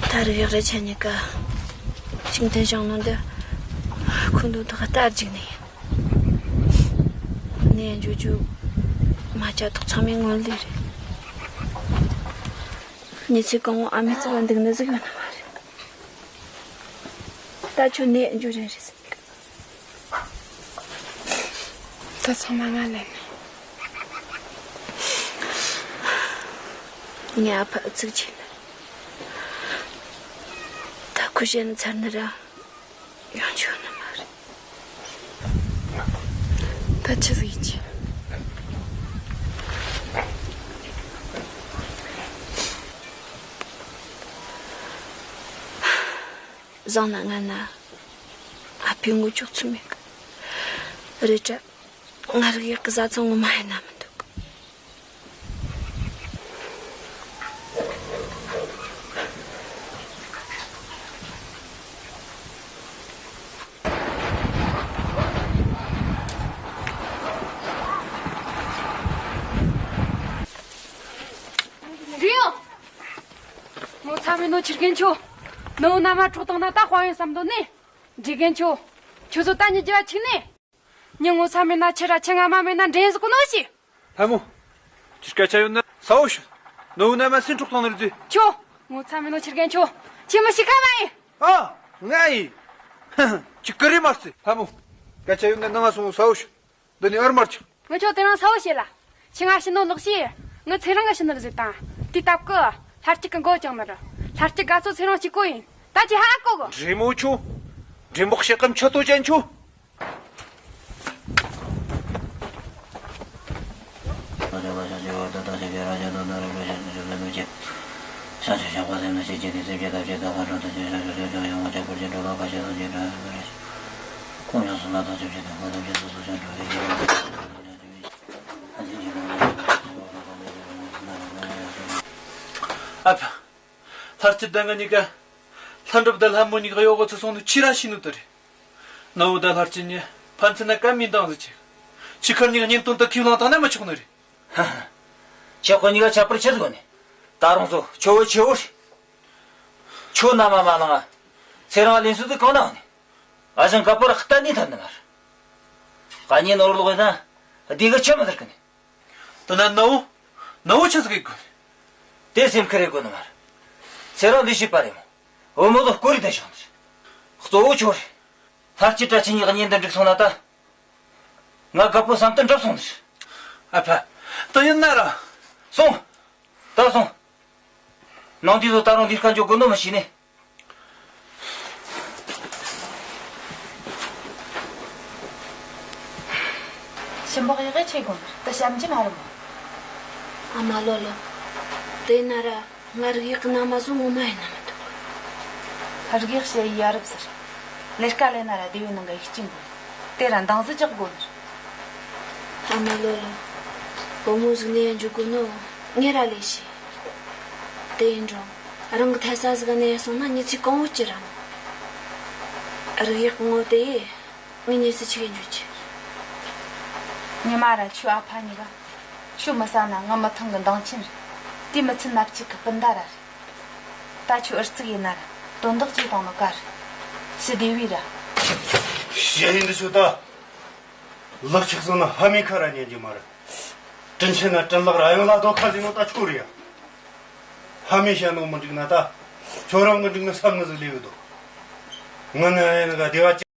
ད་རུ་ཡག་རེ་ཆ་གཉིས་ཀ་ཤིང་ཐན་ཞང་ནང་འདི་ཁོ་འདུག་ཐོག་ལྟར་འཇིག་ནས་ཡིན། ནས་འཇུ་འཇུ་མ་བྱ་ཐོག་ཚང་མའི་ངོ་ལས་རེད། ཉི་ཚེ་གང་བོ་ཨ་མའི་རྩིབ་ལ་འདུག་ནི་ཟིག་ཡོད་ནི་མ་རེད། ད་ཁྱོད་ནས་འཇུ་རན་རེད་ཟེར། ད་ཚང་མ་ང་ལན་ནས། ངའི་ཨ་ཕ་ཨུ་ཚུགས་ཆེ་ནི། ད་ཁོ་གཞན་ཚར་ནི་ར་ཡོང་ཆོག་ནི་མ་རེད། ད་ཆི་ཟིག་ཡིན་གྱི། བཟང་ན་ངན་ན་ཨ་ཕའི་ངོ་ཅོག་ཚུལ་མེད་གི། རེད་དྲ། ང་རིག་ཡག་གི་བཟའ་ཚང་ངོ་མ་ཡིན་ན་མི་འདུག་རེད་ཡོ། ངོ་ཚ་མེད་ནོ་ཁྱི་རྒན་ཁྱོད། ནུ་བོ་མནའ་མ་འཕྲོག་བཏང་ན་ད་དཔའ་ཡོན་བསམ་དོན་ནི། འདྲེ་རྒན་ཁྱོད། ཁྱོད་ཚོ་ད་ཉིད་རྒྱུ་བ་ཆིག་ནས། མྱི་ངོ་ཚ་མེད་ན་ཁྱི་ར་ཁྱི་ང་མ་མེད་ན་འདྲེ་ཟིག་གོ་ནོ་ཞིག་ལྷ་མོ། ཁྱོད་སྐད་ཆ་ཡོད་ན་ས་བོ་ཤོད། ནུ་བོ་མནའ་མ་སུས་འཕྲོག་བཏང་ནི་རེད་ཟེ། ཁྱོད། ངོ་ཚ་མེད་ནོ་ཁྱི་རྒན་ཁྱོད། ཁྱི་མི་ཤི་ཁ་མ་ཡིན། ཨ། ང་ཡིན། ཁྱི་ཀི་རེ་མ་རྩེ། ལྷ་མོ། སྐད་ཆ་ཡོད་ན་ནང་ང་སོང་ས་བོ་ཤོད། འདི་ནས་ཨར་མར་ཆག་ངི་ཁྱོད་དེ་རིང་ས་བོ་བྱེད་ལ། ཁྱི་ང་ཤི་ནོ་ལོག་ཤི། ངི་ཚེ་རིང་གི་ཤི་ནི་རེད་ཟེར་དང་། དེ་སྟབས་ཀི། ལྷ་སྐྱིད་གི་མགོ་བཅངས་ནི་རེད། ལྷ་སྐྱིད་དགའ་ཚོ་ཚེ་རིང་གཅིག་པོ་ཡིན། ད་ཁྱི་ཧ་གོ་གི། འདྲེ་མོ་ཁྱོད། འདྲེ་མོ་ཤེད་ཀམ་ཆུ་ཏོ་ཅན་ཁྱོད། ཨ་ཕ། ལྷ་སྐྱིད་དང་ང་གཉིས་ཀ། ལྷ་འགྲུབ་དང་ལྷ་མོ་གཉིས་ཀ་གཡོག་གི་ཚུལ་སོང་ནས་ཁྱི་ར་ཤི་ནོ་དེ་རེད། ནུ་བོ་དང་ལྷ་སྐྱིད་གཉིས་ཕན་ཚུན་ན་ཀ་མིན་དང་ཟིག་ཆེ། ཁྱི་ཁར་གཉིས་ཀ་གཉེན་སྟོན་དུ་ཁས་བླངས་བཏང་ན་མི་ཆོག་ནི་རེད། ཧ་ཧ། ཁྱེད་ཁོ་གཉིས་ཀ་ཁྱད་པར་ཆི་ཟིག་ཡོད་ནི། ད་རུང་ཚོ་ཁྱོ་བོ་ཆེ་བོ་རེད། ཁྱོད་མནའ་མ་མ་བླངས་ང་། ཚེ་རིང་ལེན་སྲོལ་དེ་གང་ན་ཡོད་ནི། ཨ་ཞང་དཀར་པོ་ར་གཏན་ནས་ཐར་ནི་མ་རེད། ཨ་ནི་ནོར་ལོག་ཡིན་ན་བདེ་གི་ཆི་མི་ཟེར་གི་ནི། དེ་ན་ནུ་བོ། ནུ་བོ་ཆི་ཟིག་ཡེད་དགོས་ནི། དེ་སེམས་ཁུར་ཡེད་དགོས་ནི་མ་རེད། ཚེ་རིང་ལས་བྱེད་པ་རེད་མོ། བུ་མོ་ལ་སྐོར་རེ་ལྡན་བཞག་ནི་རེད། གཙོ་བོ་ཁྱོད་རེད། ལྷ་སྐྱིད་དྲ་ཁྱེད་གཉིས་གཉེན་དུ་འགྲིག་སོང་ན་ད། ང་དཀར་པོ་བསམ་དོན་འགྲུབ་སོང་ནི་རེད། ཨ་ཕ། དེ་ཡིན་ན་ར། སོང་། ད་སོང་། ནང་དུས་སུ་ད་རུང་ལས་ཀ་འཇོག་དགོས་ནོ་མི་ཤེས་ནི། ཞིམ་པོ་ཡག་གི་ཆེ་དགོས་ནི་རེད། དེ་བཤམ་གྱི་མ་རེད་མོ། ཨ་མ་ལོ་ལོ། དེ་ན་ར་ང་རིག་ཡག་གི་མནའ་མ་བཟོ་ངོ་མ་ཡིན་ན་མི་འདུག་རིག་ཡག་བྱེད་ཡ་རབས་ཟེར། ལས་ཀ་ལས་ན་ར་སྡེ་བའི་ནང་གི་ཡིག་ཆེན་དགོས། དེ་ར་འདང་ཟི་རྒྱག་དགོས་ནི་རེད། ཨ་མ་ལོ་ལོ། བུ་མོ་ཟིག་ནས་འཇུག་དགོས་ནོ་ངས་ར་ལས་ཤེས། དེ་ཡིན་རུང་རང་གི་ཐད་ས་ཟིག་ག་ནས་སོང་ན་མྱི་ཚེ་གང་བོ་ཅི་ར་མོ། རིག་ཡག་ངོ་དེ་ངའི་ཉེ་སྲི་ཆི་གི་འཇུ་ཆི། ཉི་མ་ར་ཆུ་ཨ་ཕ་གཉིས་ཀ་ཆུ་མི་ཟ་ན་ང་མི་ཐང་གི་འདང་ཆེན་རེད། དེ་མི་ཚུན་ནབ་ཅིག་གི་སྤུན་ཟླ་ར་རེད། ད་ཆུ་ཨུར་ཙིག་ཡིན་ན་ར་དོན་དག་ཅིག་དང་ནོ་ཀ་རེད། ཞི་བདེ་བའི་ར། ཞི་ཡིན་འདི་ཆུ་ད། ལག་ཆགས་སོང་ན་ཧ་མི་ཁ་ར་ཉན་གྱི་མ་རེད། དྲིན་ཆེ་ན་དྲིན་ལག་ར་ཡང་ལ་དོ་ཁ་ཟིན་ནོ་ད་ཆུ་རེད་ཡ། ཧ་མི་ཤ་ནོ་མི་འགྲིག་ན་ད། ཁྱོད་རང་གི་འགྲིག་ན་བསམ་ནི་ཟིག་ལས་གི་འདུག་ང་ནི་ཨེ་ནི་ག་བདེ་བ་ཅི།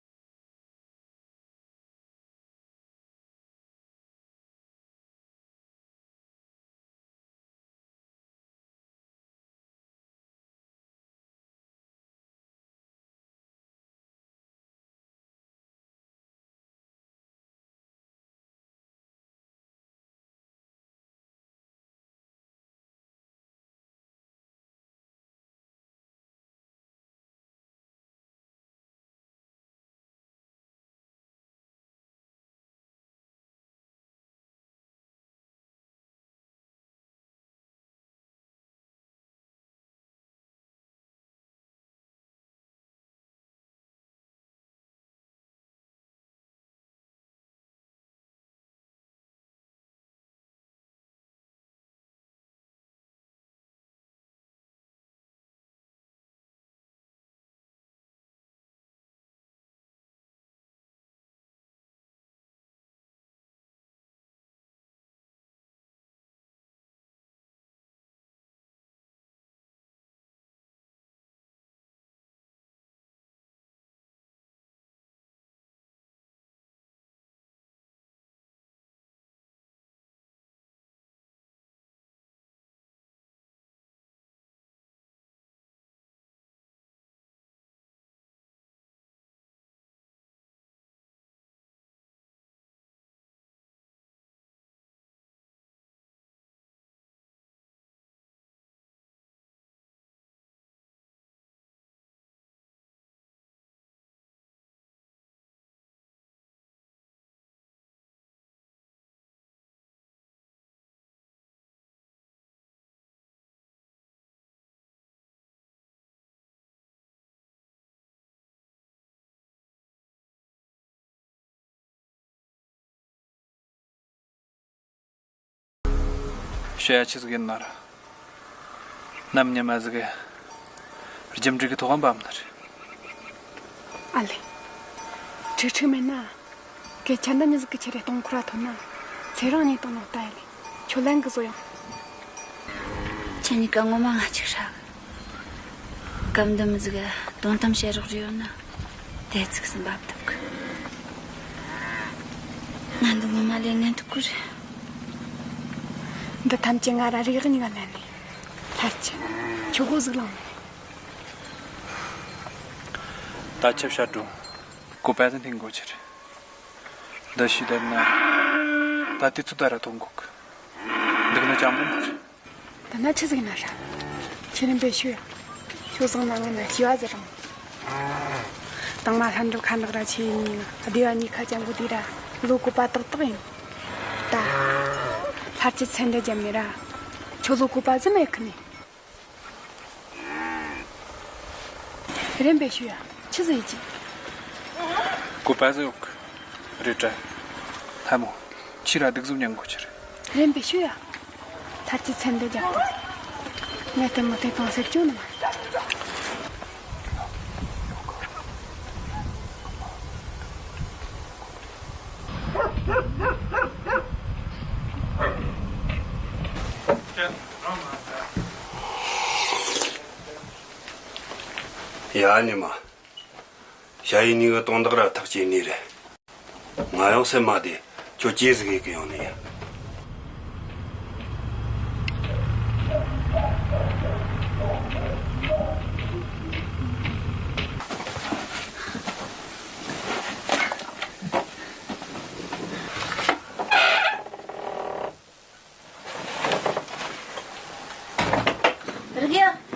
ཞུ་ཡ་ཆི་ཟིག་ཡིན་ན་ར། ནམ་ཉི་མ་ཟིག་གི་རྒྱུ་འབྲས་ཀྱི་ཐོག་འབབ་ནི་རེད། ཨ་ལེ། ཁྲིག་ཁྲིག་མེད་ན། སྐད་ཆ་འདི་མྱི་ཟིག་གི་ཆེ་རེ་སྟོང་ཁོ་ར་ཐོན་ན། ཚེ་རིང་གཉིས་དང་ནོ་ལྟ་ཡ་ལེ། ཁྱོད་ལན་གི་བཟོ་ཡང་། ཁྱེད་གཉིས་ཀ་ངོ་མ་ང་ཅིག་ཧྲ་གི། སྐབས་འདི་མི་ཟིག་གི་དོན་དམ་བཤད་རོགས་རེ་ཡོད་ན། དེ་ཚིག་སུ་འབབ་ཐུབ་གི། ང་འདི་ངོ་མ་ལས་ངན་ཐུག་གི་རེད། འདི་ཐམས་ཅད་ང་ར་རིག་གཉིས་ཀ་ལན་ནས། ལྷར་ཆེ། ཆུ་གོ་ཟིག་ལངས་ནས། ད་ཆབ་ཤ་འགྲོ། ཀོ་པ་ཟིན་ཐེང་གོ་ཆེར། འདི་ཤི་དེར་ན། ད་དེ་ཚོ་ད་ར་ཐོང་གོ་གི། འདུག་ན་ཅང་པོ་མ་རེད། ད་ན་ཆི་ཟིག་ན་ཧྲ། ཁྱེད་རིམ་པས་ཤོད་ཡ། ཁྱོད་བཟང་ན་ང་ན་ཤི་བ་ཟེར་རང་། དང་མ་ལྷ་འདྲུ་ཁ་འདག་ར་ཆེ་ཡིན་ངི་ང་སྡེ་བ་གཉིས་ཁ་ཅན་གོ་དེ་ར་ལོ་ཀོ་པ་ཏག་ཏག་ཡིན། ད། ལྷར་གྱི་ཚན་འདི་རྒྱབ་ནི་ར། ཁྱོད་ལོ་ཀོ་པ་ཟིན་མེད་ཁི་ནི། རེམ་པས་ཞུ་ཡ། ཆི་ཟིག་ཡིན་གྱི། ཀོ་པ་ཟིག་ཡོད་གི། རེད་དྲ། ལྷ་མོ། ཁྱི་ར་སྡུག་ཟུག་མྱང་གོ་ཆེར། རེམ་པས་ཞུ་ཡ། ཐར་གྱི་ཚན་འདི་རྒྱབ་དང་། ངས་དེ་མོ་དེ་གང་ཟེར་བཅུག་ནི་མ། ཡ་ནི་མ། ཞ་ཡི་ནི་གི་དོན་དག་ར་ཐག་བཅད་ནི་རེད། ང་ཡང་སེམས་མ་བདེ། ཁྱོད་ཅི་ཟིག་ཡེ་གི་ཡོང་ནི་ཡ། རིག་ཡ།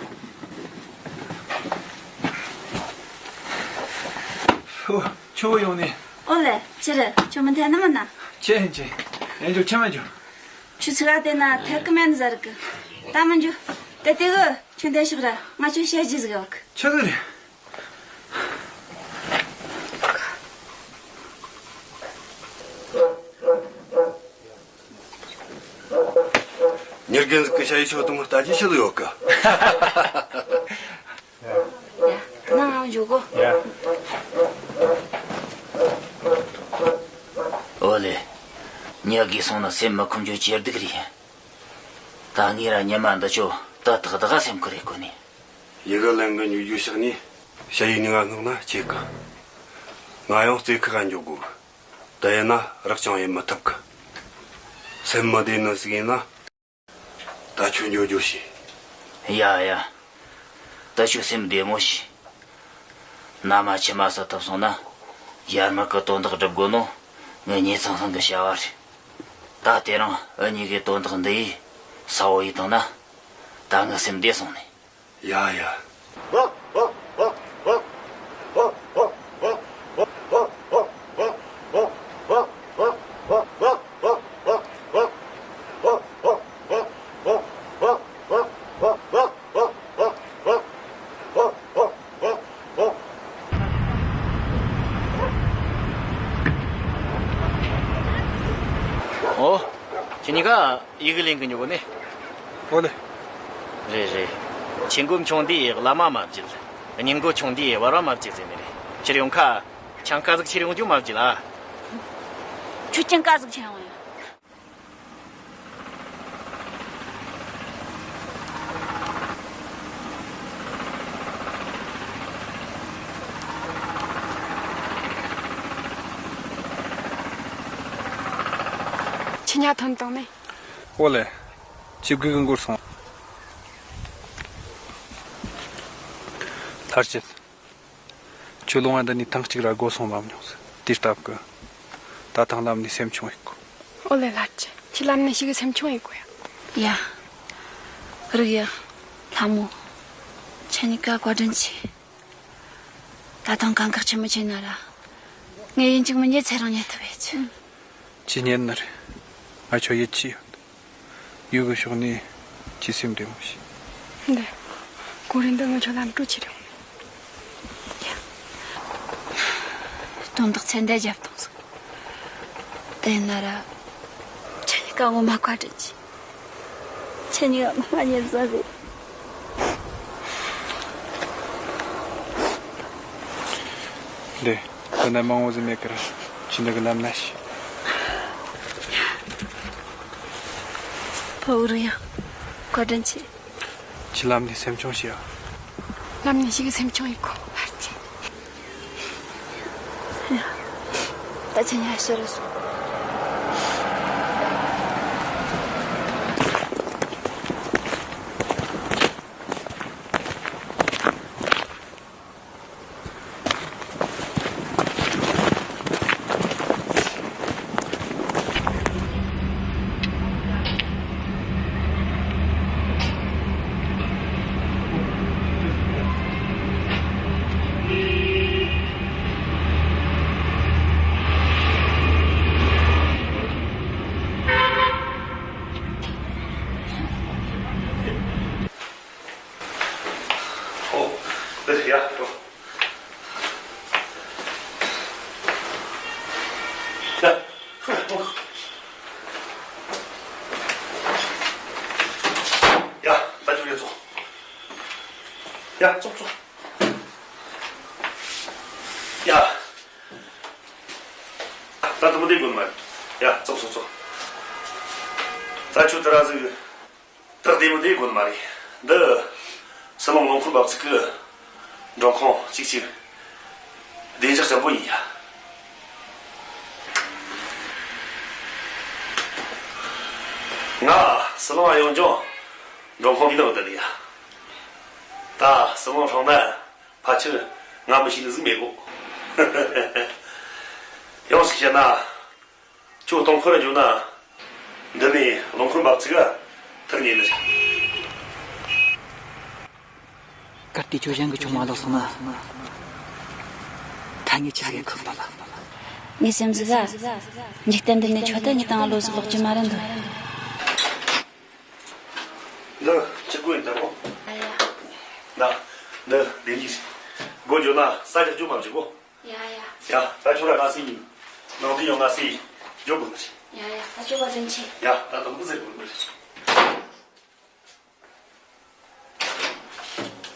ཨོ། ཁྱོད་ཡོང་ནི། ཨོ་ལེ། ཕྱིར། ཁྱོད་མི་འཐད་ནི་མིན་ན། ཅི་ཡིན་ཅི། ཡིན་རྒྱུ་ཆི་མེད་རྒྱུ། ཁྱོད་ཚུགས་ཨ་དེ་ན་ཐད་ཀི་མེད་ནི་ཟེར་གི། ད་མི་འགྱོ། དེ་དེ་གི། ཁྱོད་འདི་ཕྱོགས་ར། ང་ཁྱོད་བཤད་རྒྱུ་ཟིག་ཡོད་གི། ཆི་ཟིག་རེད། རྒན་ཟིག་གི་ཞ་ཡི་ཆོ་དང་ལྟ་ཅི་ཆི་ཟིག་ཡོད་གི། ཡ། ད་ང་འཇུག་གོ། ཡ། ཨོ་ལེ། ཉག་གིས་སོང་ན་སེམས་མི་ཁོམ་རྒྱུ་ཇེ་སྡུག་རེད། ད་ངས་ར་ཉི་མ་འདི་ཆོ་ད་ཏག་ཏག་སེམས་ཁུར་རེ་གོ་ནས། ཡི་གེ་ལན་གི་འཇུག་རྒྱུ་ཞག་ནས་ཞ་ཡི་ནི་ང་སྔགས་ན་ཆེ་གི། ང་ཡང་རྩེ་ཁུག་ག་འཇུག་གོ། ད་ཡིན་ན་རག་ཅང་ཡིན་མི་ཐུབ་གི། སེམས་མི་བདེ་ནི་ཟིག་ཡིན་ན། ད་ཁྱོད་འགྱོ་འགྱོ་ཤིག། ཡ་ཡ། ད་ཁྱོད་སེམས་བདེ་མོ་བྱོས། མནའ་མ་ཁྱིམ་མ་ས་ཐུབ་སོང་ན། ཡར་མར་གི་དོན་དག་སྒྲུབ་དགོས་ནོ། ངའི་ཉེ་ཚང་ཚང་གི་བྱ་བ་རེད། ད་དེ་རིང་འུ་གཉིས་ཀའི་དོན་དག་འདི་ཡིས་གསལ་བོ་ཡེ་བཏང་ན། ད་ངའི་སེམས་བདེ་སོང་ནས། ཡ་ཡ། ཨོ། ཁྱེད་གཉིས་ཀ་ཡི་གེ་ལེན་གི་འཇུག་གོ་ནི། ཨོ་ལེ། རེད་རེད། ཆེ་མགོ་ཆུང་དེས་བླ་མ་མ་བརྗེད། སྙིང་མགོ་ཆུང་དེས་བར་བ་མ་བརྗེད་ཟེར་ནི་རེད། ཁྱེད་ཡོང་ཁ། ཆང་ཀ་ཟིག་ཁྱེར་ཡོང་རྒྱུ་མ་བརྗེད་ལ། ཁྱོད་ཀྱང་ཀ་ཟིག་ཁྱེར་ཡོང་ཡ། ཁྱི་ཉག་ཐོན་བཏང་ནས། ཨོ་ལེ། ཅི་དགོས་གི་འགོར་སོང་། ལྷར་བཅས། ཁྱོད་ལོང་བ་འདི་ནས་ཐེངས་གཅིག་ར་སྒོ་སོང་མ་མྱོང་ཟེར། དེ་སྟབས་ཀྱིས། ད་ཐེངས་ལམ་ནས་སེམས་ཆུང་ཡེ་གོ། ཨོ་ལེ་ལྷར་བཅས། ཁྱེད་ལམ་ནས་ཞིག་གི་སེམས་ཆུང་ཡེ་གོ་ཡ། ཡ། རིག་ཡ། ལྷ་མོ། ཁྱེད་གཉིས་ཀ་བཀའ་དྲིན་ཆེ། ད་ཐེངས་གང་གག་ཆེན་མོ་ཆེ་ན་ར། ངས་ཡིན་གཅིག་མིན་གཉིས་ཚེ་རིང་ཉལ་ཐུབ་ཡེ་ཆེ། ཅི་ཉན་ནི་རེད། ང་ཁྱོད་ཡིད་ཆེས་ཡོད། ཡུལ་གི་ཕྱོགས་ནས་ཅི་སེམས་བདེ་མོ་ཞིག། འདི། གོ་རིན་འདི་ང་ཆོ་ལམ་གྲོ་ཆེ་རེད། དོན་དག་ཚེ་འདི་རྒྱབ་བཏང་སོང་། དེ་ན་ར། ཁྱེད་གཉིས་ཀ་ངོ་མ་བཀའ་དྲིན་ཆེ། ཁྱེད་གཉིས་ཀ་ངོ་མ་ཉེར་བཟང་རེད། འདི། ཁོ་ན་མང་བོ་ཟིག་མེད་ཀི་ར། ཁྱེད་འདི་གི་ལམ་ན་ཞིག། ཕ་བུ་རུ་ཡང་། བཀའ་དྲིན་ཆེ། ཁྱེད་ལམ་ནས་སེམས་ཆུང་བྱོས་ཨ། ལམ་ནས་ཞིག་གི་སེམས་ཆུང་ཡེ་གོ། ད་ཁྱེད་ཉལ་ཤེས་རེད་སོང་། ཨོ། འདིར་ཡ། འགྲོ། ཡ། ཧུ། ཡ། ད་ཅུ་རེ་ཙོག། ཡ། ཙོག་ཙོག། ཡ། ད་དུ་མ་བདེ་དགོས་མ་རེད། ཡ། ཙོག་ཙོག་ཙོག། ད་ཁྱོད་དེ་ར་ཟིག། སྟག་བདེ་མོ་བདེ་དགོས་ནི་མ་རེད། འདི་ཟི་ལིང་ལུང་ཁུལ་འབབ་ཚིགས་ཀྱི་འབྲོང་ཁུང་གཅིག་གཅིག་བདེ་འཇགས་ཅན་པོ་ཡིན་ཡ། ང་ཟི་ལིང་ཡོང་ཀྱང་འབྲོང་ཁུང་མི་ནང་བསྡད་ཡ། ད་ཟི་ལིང་སོང་ན་ཕལ་ཆེར་ང་མི་ཤེས་ནི་ཟིག་མེད་གོ། ཡང་ཞིག་བཤད་ན། ཁྱོད་སྟོང་འཁོར་འཇོག་ན། འདི་ནས་རླངས་འཁོར་འབབ་ཚིགས་ཐུག་ཉེ་ནི་རེད། གལ་ཏེ་ཁྱོད་གཞན་གྱི་ཆུང་མ་ལོག་སོང་ན། ཐ་སྙད་ཆི་ཟིག་ཡིན་ཁག་པ་ལ། ངའི་སེམས་ཟིག་ག་འཇིག་རྟེན་འདི་ནས་ཁྱོད་ད་ངའི་སྟེང་ལོ་ཟིག་ལོག་རྒྱུ་མ་རེད་འདུག། འདི་ཅི་དགོས་ཡིན་ད་རོ། ཡ་ཡ། ད་འདི་བདེ་འཇིགས་སྒོ་འཇོག་ན་ས་རྒྱག་རྒྱུ་མ་བྱེད་གོ། ཡ་ཡ། ཡ། ད་ཁྱོད་ར་ང་སི་ཡིན། ནང་དུ་ཡོང་ང་སི་ཡིན། འཇོག་དགོས་མ་རེད། ཡ་ཡ། ད་ཁྱོད་བཀའ་དྲིན་ཆེ། ཡ། ད་དང་པོ་ཟེར་དགོས་མ་རེད།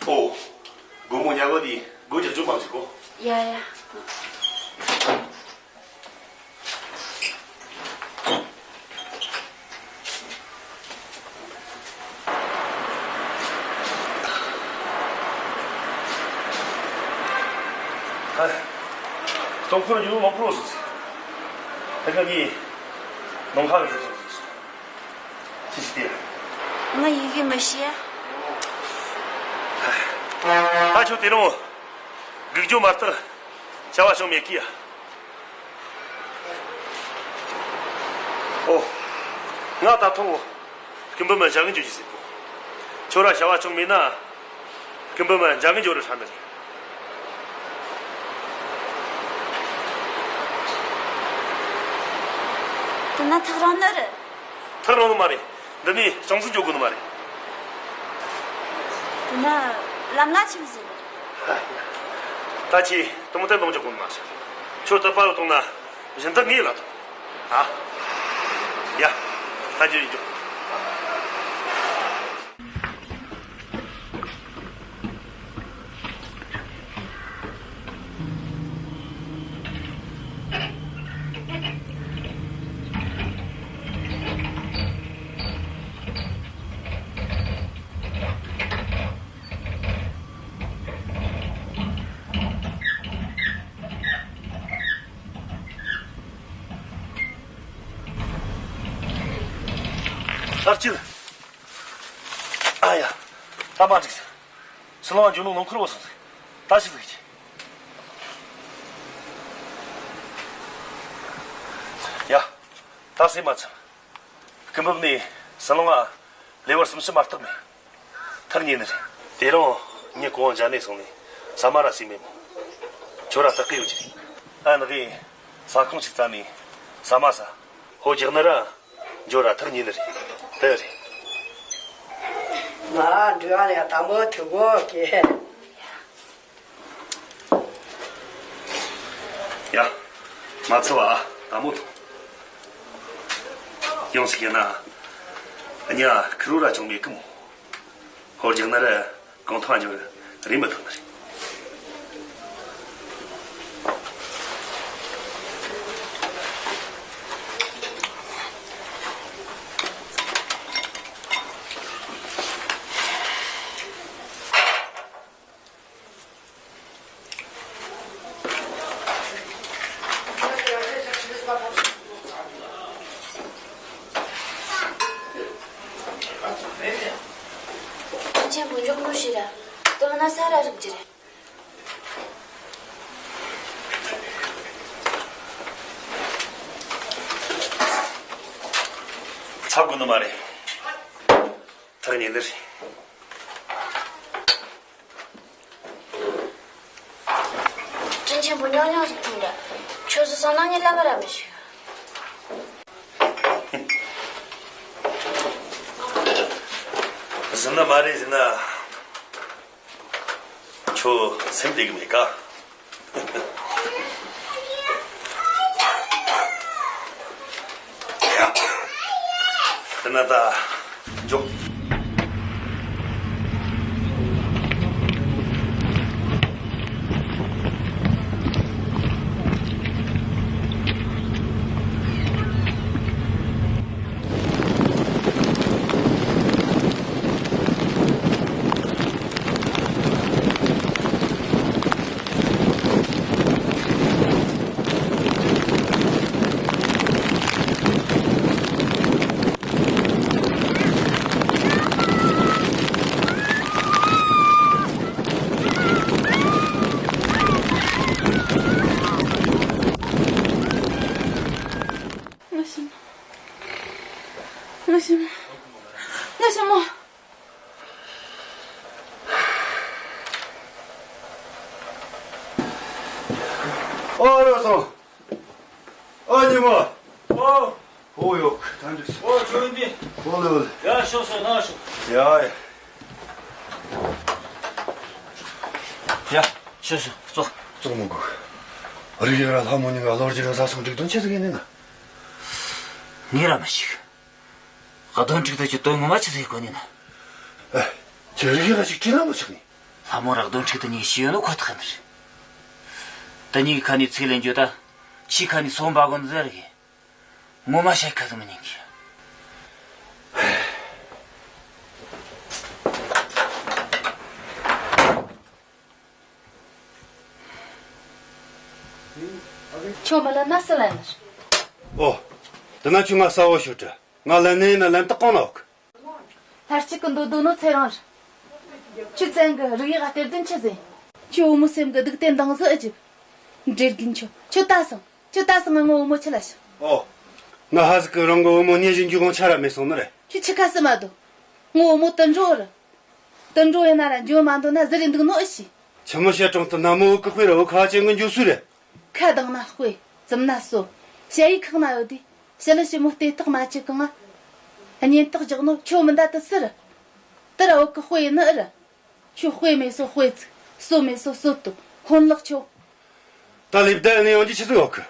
ཨོ། སྒོར་མོ་ཉལ་གོ་དེ་སྒོ་རྒྱག་རྒྱུ་མ་བྱེད་གོ། ཡ་ཡ། ཏོང་ཁུར་ཡུལ་ལོངས་ཁུར་སོང་ཟིག་ད་ག་ནི་ནོང་ཁ་གི་ཟིག་སོང་ཟིག་ཅི་ཞིག་དེ། ང་ཡི་གེ་མི་ཤེས། ད་ཁྱོད་དེ་རིང་སྒུག་རྒྱུ་མ་གཏོགས་བྱ་བ་བྱུང་མེད་ཀི་ཡ། ཨོ། ང་ད་ཐོག་སྐུ་འབུམ་མ་འཇང་གི་འཇོ་ཞིག་ཟེར་གོ། ཁྱོད་ར་བྱ་བ་བྱུང་མེད་ན། སྐུ་འབུམ་མ་འཇང་གི་འཇོ་རུ་ཧྲ་ནི་རེད། དེ་ན་ཐག་རིང་ནི་རེད། ཐག་རིང་ནི་མ་རེད། འདི་ནས་ཅུང་ཟད་འགྱོ་དགོས་ནི་མ་རེད། དེ་ན་ལམ་ལ་ཆི་མི་ཟེར་ནི་རེད། ད་ཁྱེད་དུང་དེ་གཏོང་འཇོག་དགོས་ནི་མ་རེད། ཁྱོད་ད་པ་ལ་གཏོང་ན་བཞིན་དུ་ངས་ལ་གཏོང་། ཨ། ཡ། ད་འགྱོ་ཡིན་འགྱོ། ཨ་ཅིག་ཨ་ཡ། ད་མ་འགྲིག་ཟེར། ཕྱི་ལོང་བ་འཇུ་ནོ་ནོ་ཁུར་བོ་སོང་ཟེར། ད་ཞིག་ཟིག་ཅི། ཡ། ད་སེམས་མ་ཚིམ། སྐུ་འབུམ་ནས་ཕྱི་ལོང་བ་ལེ་བར་སུམ་ཅུ་མ་གཏོགས་མེད། ཐག་ཉེ་ནི་རེད། དེ་རིང་ངས་གོང་འཇག་ནས་སོང་ནས་ཟ་མ་ར་ཟོས་མེད་མོ། ཁྱོད་ར་ཐག་གི་ཡོད་ཀྱི་རེད། ཨ་ནི་གི་ཟ་ཁང་ཞིག་བཙལ་ནས་ཟ་མ་ཟ། ཧོ་རྒྱག་ནི་ར་འཇོ་ར་ཐག་ཉེ་ནི་རེད། དེ་རེད། ང་འགྲོ་ཡ་ལ་དང་པོ་ཐུག་གོ་གེ། ཡ། མ་ཚུ་བ་ཨ་དང་མོ་ཐོང་། ཡོང་ཞིག་ཡིན་ན། ཨ་ཉ་ཁི་རུ་ར་ཅུང་མེད་ཀི་མོ། ཧོར་རྒྱག་ན་ར་གང་ཐོང་ཨ་འཇོ་ར་རེད་མི་ཐུབ་ནི་རེད། ཆེན་པོ་མགྱོགས་པོ་ཞིག་ར། དེ་མིན་ན་ས་ར་རིག་རྒྱུ་རེད། ཚ་དགོས་ནི་མ་རེད། ཐག་ཉེ་ནི་རེད། དྲིན་ཆེན་པོ་ཉག་ཉག་ཟིག་ཐོངས་དྲ། ཁྱོད་ཚོ་སང་ནང་ངས་ལབ་པ་ར་མི་ཤེས། ཟིན་ན་མ་རེད་ཟིན་ན། ཁྱོད་སེམས་བདེ་གི་མེད་ཀ། དེ་ན་ད་འཇོག་ང་ཤི་མ། ང་ཤི་མ། ང་ཤི་མ། ཨོ་རོ་སོང་། ཨོ་ཉི་མ། ཨོ། ཨོ་ཡོ། ད་འདྲི་སོང་། ཨོ་ཇོ་ཡིན་པས། ཨོ་ལེ་ཨོ་ལེ། ཡ་ཤོག་ཤོག་ན་ཤོག་ཡ་ཡ། ཡ་ཤོག་ཤོག་ཙོག་ཙོག་མི་དགོས། རིག་ཡ་ར་ལྷ་མོ་གཉིས་ཀ་གློ་རྒྱུ་ར་ཟ་སོང་འགྲིག་དོན་ཆེ་ཟིག་ཡིན་ནི་ན། ངས་ར་མི་ཤེས། ག་དོན་འགྲིག་ད་ཁྱོད་དོན་ངོ་མ་ཆི་ཟིག་གོ་ནི་ན། ཨེ། ཁྱེད་རིག་ཡ་ར་ཅིག་ཁྲིད་ན་མི་ཆོག་ནི། ལྷ་མོ་ར་གདོན་འཁྲུག་དེ་གཉིས་ཤི་ཡོད་ནོ་ཁོ་ཐག་ཡིན་ནི་རེད། དེ་གཉིས་ཀྱི་ཁ་ནས་ཚིག་ལེན་རྒྱུ་ད། ཕྱིའི་ཁ་ནས་སོ་འབའ་གོ་འདི་ཟེར་གི། ངོ་མ་བཤད་ཁ་ཟིག་མི་ཉན་གི། ཁྱོད་མི་ལ་ན་སུ་ལན་ལ། ཨོ། དེ་ན་ཁྱོད་ང་ས་བོ་ཤོད་དྲ། ང་ལན་ནས་ཡིན་ན་ལན་དུ་གང་ན་འོག་ལྷ་གཅིག་གི་འདོད་དོ་ནོ་ཚེ་རིང་རེད། ཁྱོད་བཙན་གི་རིག་ཡག་གཏེར་དོན་ཆི་ཟིན། ཁྱོད་བུ་མོ་སེམས་གི་སྡུག་དེ་འདང་ཟི་ཨི་ཅིབ། འདྲེ་རྒན་ཁྱོད། ཁྱོད་ད་སང་། ཁྱོད་ད་སང་ངའི་བུ་མོ་ཆི་ལ་ཤི། ཨོ། ང་ཧ་ཟི་གི་རང་གི་བུ་མོ་ཉེ་བཞིན་རྒྱུ་དབང་ཆ་ར་མེད་སོང་ནི་རེད། ཁྱོད་ཆི་ཁ་སི་མ་དོ། ངའི་བུ་མོ་དུད་འགྲོ་རེད། དུད་འགྲོ་ཡིན་ན་ར་འཇོན་མ་འདོད་ན་ཟི་རེད་འདུག་ནོ་ཨི་ཤི། ཆི་མོ་བཤད་གྲོང་དུ་ན་མོ་བུ་གི་དཔེ་ར་བུ་ཁ་ཅན་གི་འཇོ་སུ་རེད། ཁ་གདངས་ན་དཔེ། བཙུམ་ན་སོ། ཞ་ཡི་ཁག་ན་ཡོད་དེ། ཞི་ལི་ཞི་མོ་ལྟེ་ཐག་མ་བཅུག་གང་ང་། གཉེན་ཐག་རྒྱག་ནོ་ཁྱོད་མི་འདའ་དུ་སི་རེད། དི་ར་བུ་གི་དཔེ་ཡིན་ནི་ཨི་རེད། ཁྱོད་དཔེ་མེད་སོ་དཔེ་ཚིག་སོ་མེད་སོ་སོ་ཏོ་ཧོན་ལག་ཁྱོད། ད་ལེབ་ད་ནི་ཡོང་རྒྱུ་ཆི་ཟིག་ཡོད་གི།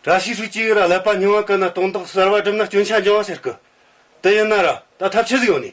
བཀྲ་ཤིས་ཧྲུའུ་ཅི་ར་ཀླད་པ་རྙིང་བ་ཀུན་ན་དོན་དག་གསར་བ་སྒྲུབ་ན་སྐྱོན་ཆ་འབྱུང་བ་ཟེར་གི། དེ་ཡིན་ན་ར་ད་ཐབས་ཆི་ཟིག་ཡོད་ནི།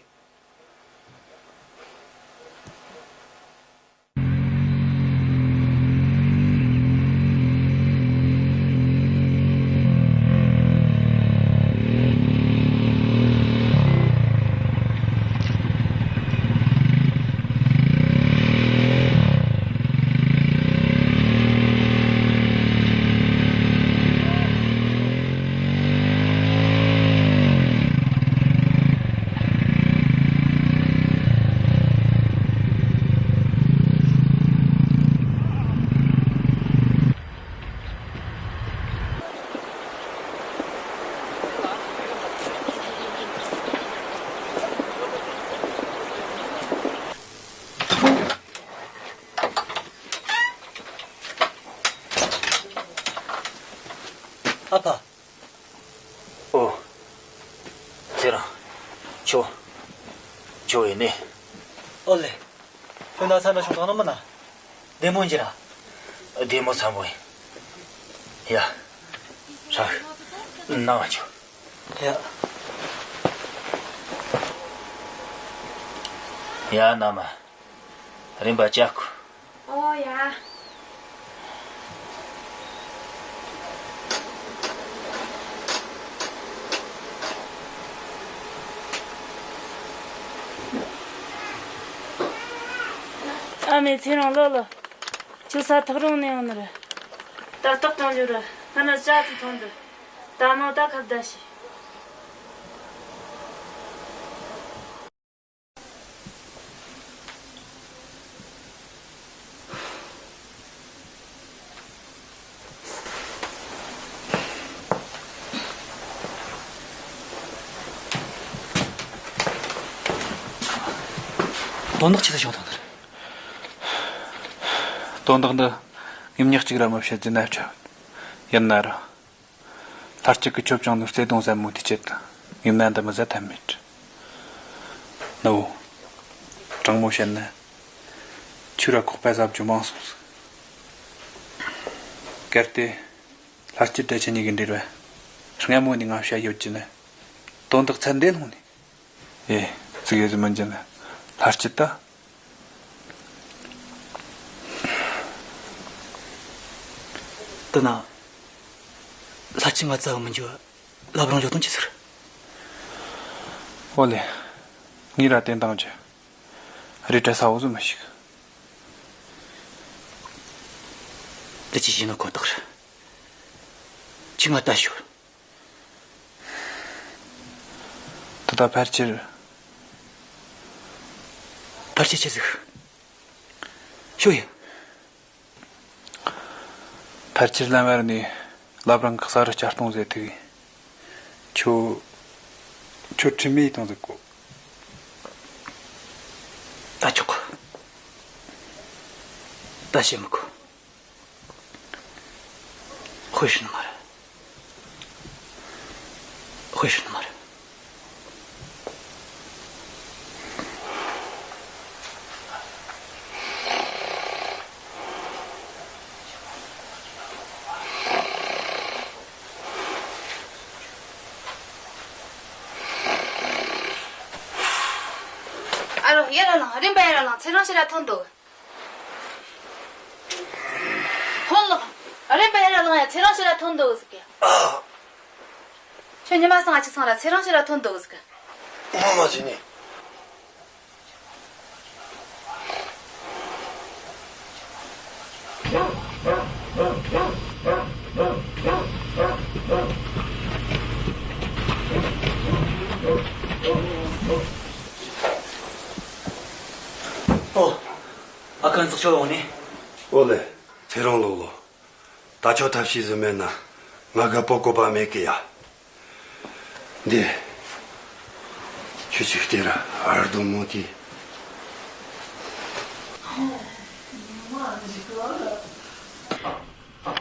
ཨ་ཕ། ཨོ། ཚེ་རིང་། ཁྱོད། ཁྱོད་ཡིན་ནི། ཨོ་ལེ། ཁྱོད་ན་ཚ་འདྲ་བྱུང་དང་ནི་མིན་ན། བདེ་མོ་ཡིན་གྱི་ར། བདེ་མོ་འཚམ་པོ་ཡིན། ཡ། ཧྲ། ནང་ང་འགྱོ། ཡ། ཡ་ན་མ། རིམ་པ་བཅའ་ཁུ། ཨོ་ཡ། ཨ་མའི་ཚེ་རིང་ལོ་ལོ། ཁྱོད་ས་ཐག་རིང་ནས་ཡོང་ནི་རེད། ད་ལྟོགས་ཀྱང་འཇུ་ར། ང་ན་ཇ་ཙི་འཐུང་འདུག་ད་མོ་ད་ཁ་བརྡ་བྱེད། དོན་དག་ཆི་ཟིག་བྱུང་ཐལ་ནི་རེད། དོན་དག་འདི་ངས་མྱི་གཅིག་ར་མི་བཤད་རྒྱུ་ན་ཆོག་ཡིན་ན་ར། ལྷ་གཅིག་གི་ཁྱོད་ཅང་ནུ་བརྩེ་དུང་ཟབ་མོ་དེ་ཆེད་དུ་ངས་ན་འདི་མི་ཟ་ཐབས་མེད། ནུ་བོ། དྲང་མོ་བཤད་ན། ཁྱོད་ར་ཁོག་པ་ཟབ་རྒྱུ་མང་སོང་ཟིག་གལ་ཏེ། ལྷ་སྐྱིད་དྲ་ཆེ་གཉིས་ཀྱི་འབྲེལ་བ། སྔ་མོ་ནས་ང་བཤད་ཡོད་ཀྱི་ནི། དོན་དག་ཚད་འདི་ལྷུང་ནས། ཨེ། ཙིག་ཡོད་ཟི་མིན་གྱི་ནི། ལྷ་སྐྱིད་ད། དེ་ན། ལྷ་སྐྱིད་ང་རྩ་བ་མི་འཇུ་བ་ལབ་རང་འཇོག་དོན་ཅི་ཟེར། ཨོ་ལེ། ངས་ར་བསྟན་བཏང་རྒྱུ། རེ་བྲལ་ས་བོ་ཟིག་མི་ཤེས། འདི་ཅི་བྱས་ན་ཁོ་ཐག་རེད། ཁྱོས་ང་ལྟ་ཤོག་ད་ལྟ་ཕལ་ཆེར། ཕལ་ཆེར་ཆི་ཟིག་ཤོ་ཡ། ཕལ་ཆེར་ལམ་བར་ནས་བླ་བྲང་གི་ས་རུ་བསྐྱལ་གཏོང་ཟེར་ཐུག་ཁྱོད། ཁྱོད་ཁྲིམས་མེད་གཏོང་ཟེར་གོ་ད་ཆོག་གི། ད་བཤད་མི་དགོས། དཔེ་ཧྲིལ་མ་རེད། དཔེ་ཧྲིལ་མ་རེད། ཨ་རོ། ཡར་ར་ལངས། རིམ་པ་ཡར་ར་ལངས། ཚེ་རིང་ཕྱིར་ར་ཐོན་འདུག་ལགས། ཨ་རེ་པ་ཡ་ར་ལང་ཡ་ཚེ་རིང་ཕྱིར་ར་ཐོན་འདུག་ཟིག་གི། ཨ། ཁྱོད་ཉི་མ་སང་ཨ་ཅིག་སང་ར་ཚེ་རིང་ཕྱིར་ར་ཐོན་འདུག་ཟིག་གི། ངོ་མ་བྱས་ནས། ཨོ། ཨ་ཁན་ཚོགས་ཆོག་ཡོང་ནི། ཨོ་ལེ། ཚེ་རིང་ལོ་ལོ། ད་ཆོ་ཐབས་ཤེས་ཟིན་མེད་ན་ང་ག་པོ་གོ་པ་མེད་གི་ཡ། འདི། ཁྱོད་ཅིག་སྟེར་ར་རྡོ་མོ་དེ།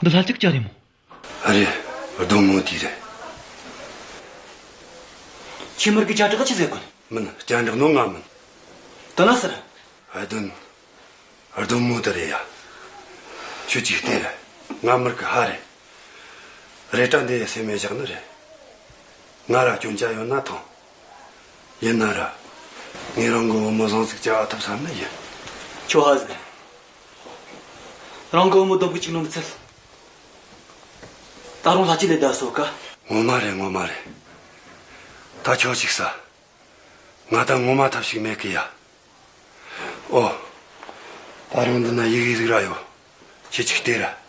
འདི་ལྷ་གཅིག་ཅར་རེད་མོ། ཨ་རེ། རྡོ་མོ་དེ་རེད། ཁྱེད་མར་གི་བྱ་བྲག་ཅི་ཟེར་གོ་ནི། མིན། བྱ་བྲག་ནོ་ང་མིན། དེ་ན་ཟེར། ཨ་དོན། རྡོ་མོ་དེ་རེད་ཡ། ཁྱོད་ཅིག་སྟེར། ང་མར་གི་ཧ་རེད། རེ་ཏྲ་འདི་སེམས་མེད་བཞག་ནི་རེད། ང་ར་སྐྱོན་ཆ་ཡོད་ན་ཐང་། ཡིན་ན་ར། ངས་རང་གི་བུ་མོ་བཟང་ཙིག་བྱ་བ་ཐུབ་བསམ་ནི་ཡིན། ཁྱོད་ཧ་ཟེར། རང་གི་བུ་མོ་སྡོམ་གི་གཅིག་ནོ་མི་ཚད། ད་རུང་ལྷ་གཅིག་ལས་བསྡད་སོ་ཀ། ངོ་མ་རེད། ངོ་མ་རེད། ད་ཁྱོད་ཅིག་ས། ང་ད་ངོ་མ་ཐབས་ཤིག་མེད་གི་ཡ། ཨོ། ད་རུང་འདི་ན་ཡི་གེ་ཟིག་ར་ཡོད། ཁྱེད་ཅིག་སྟེར་ར།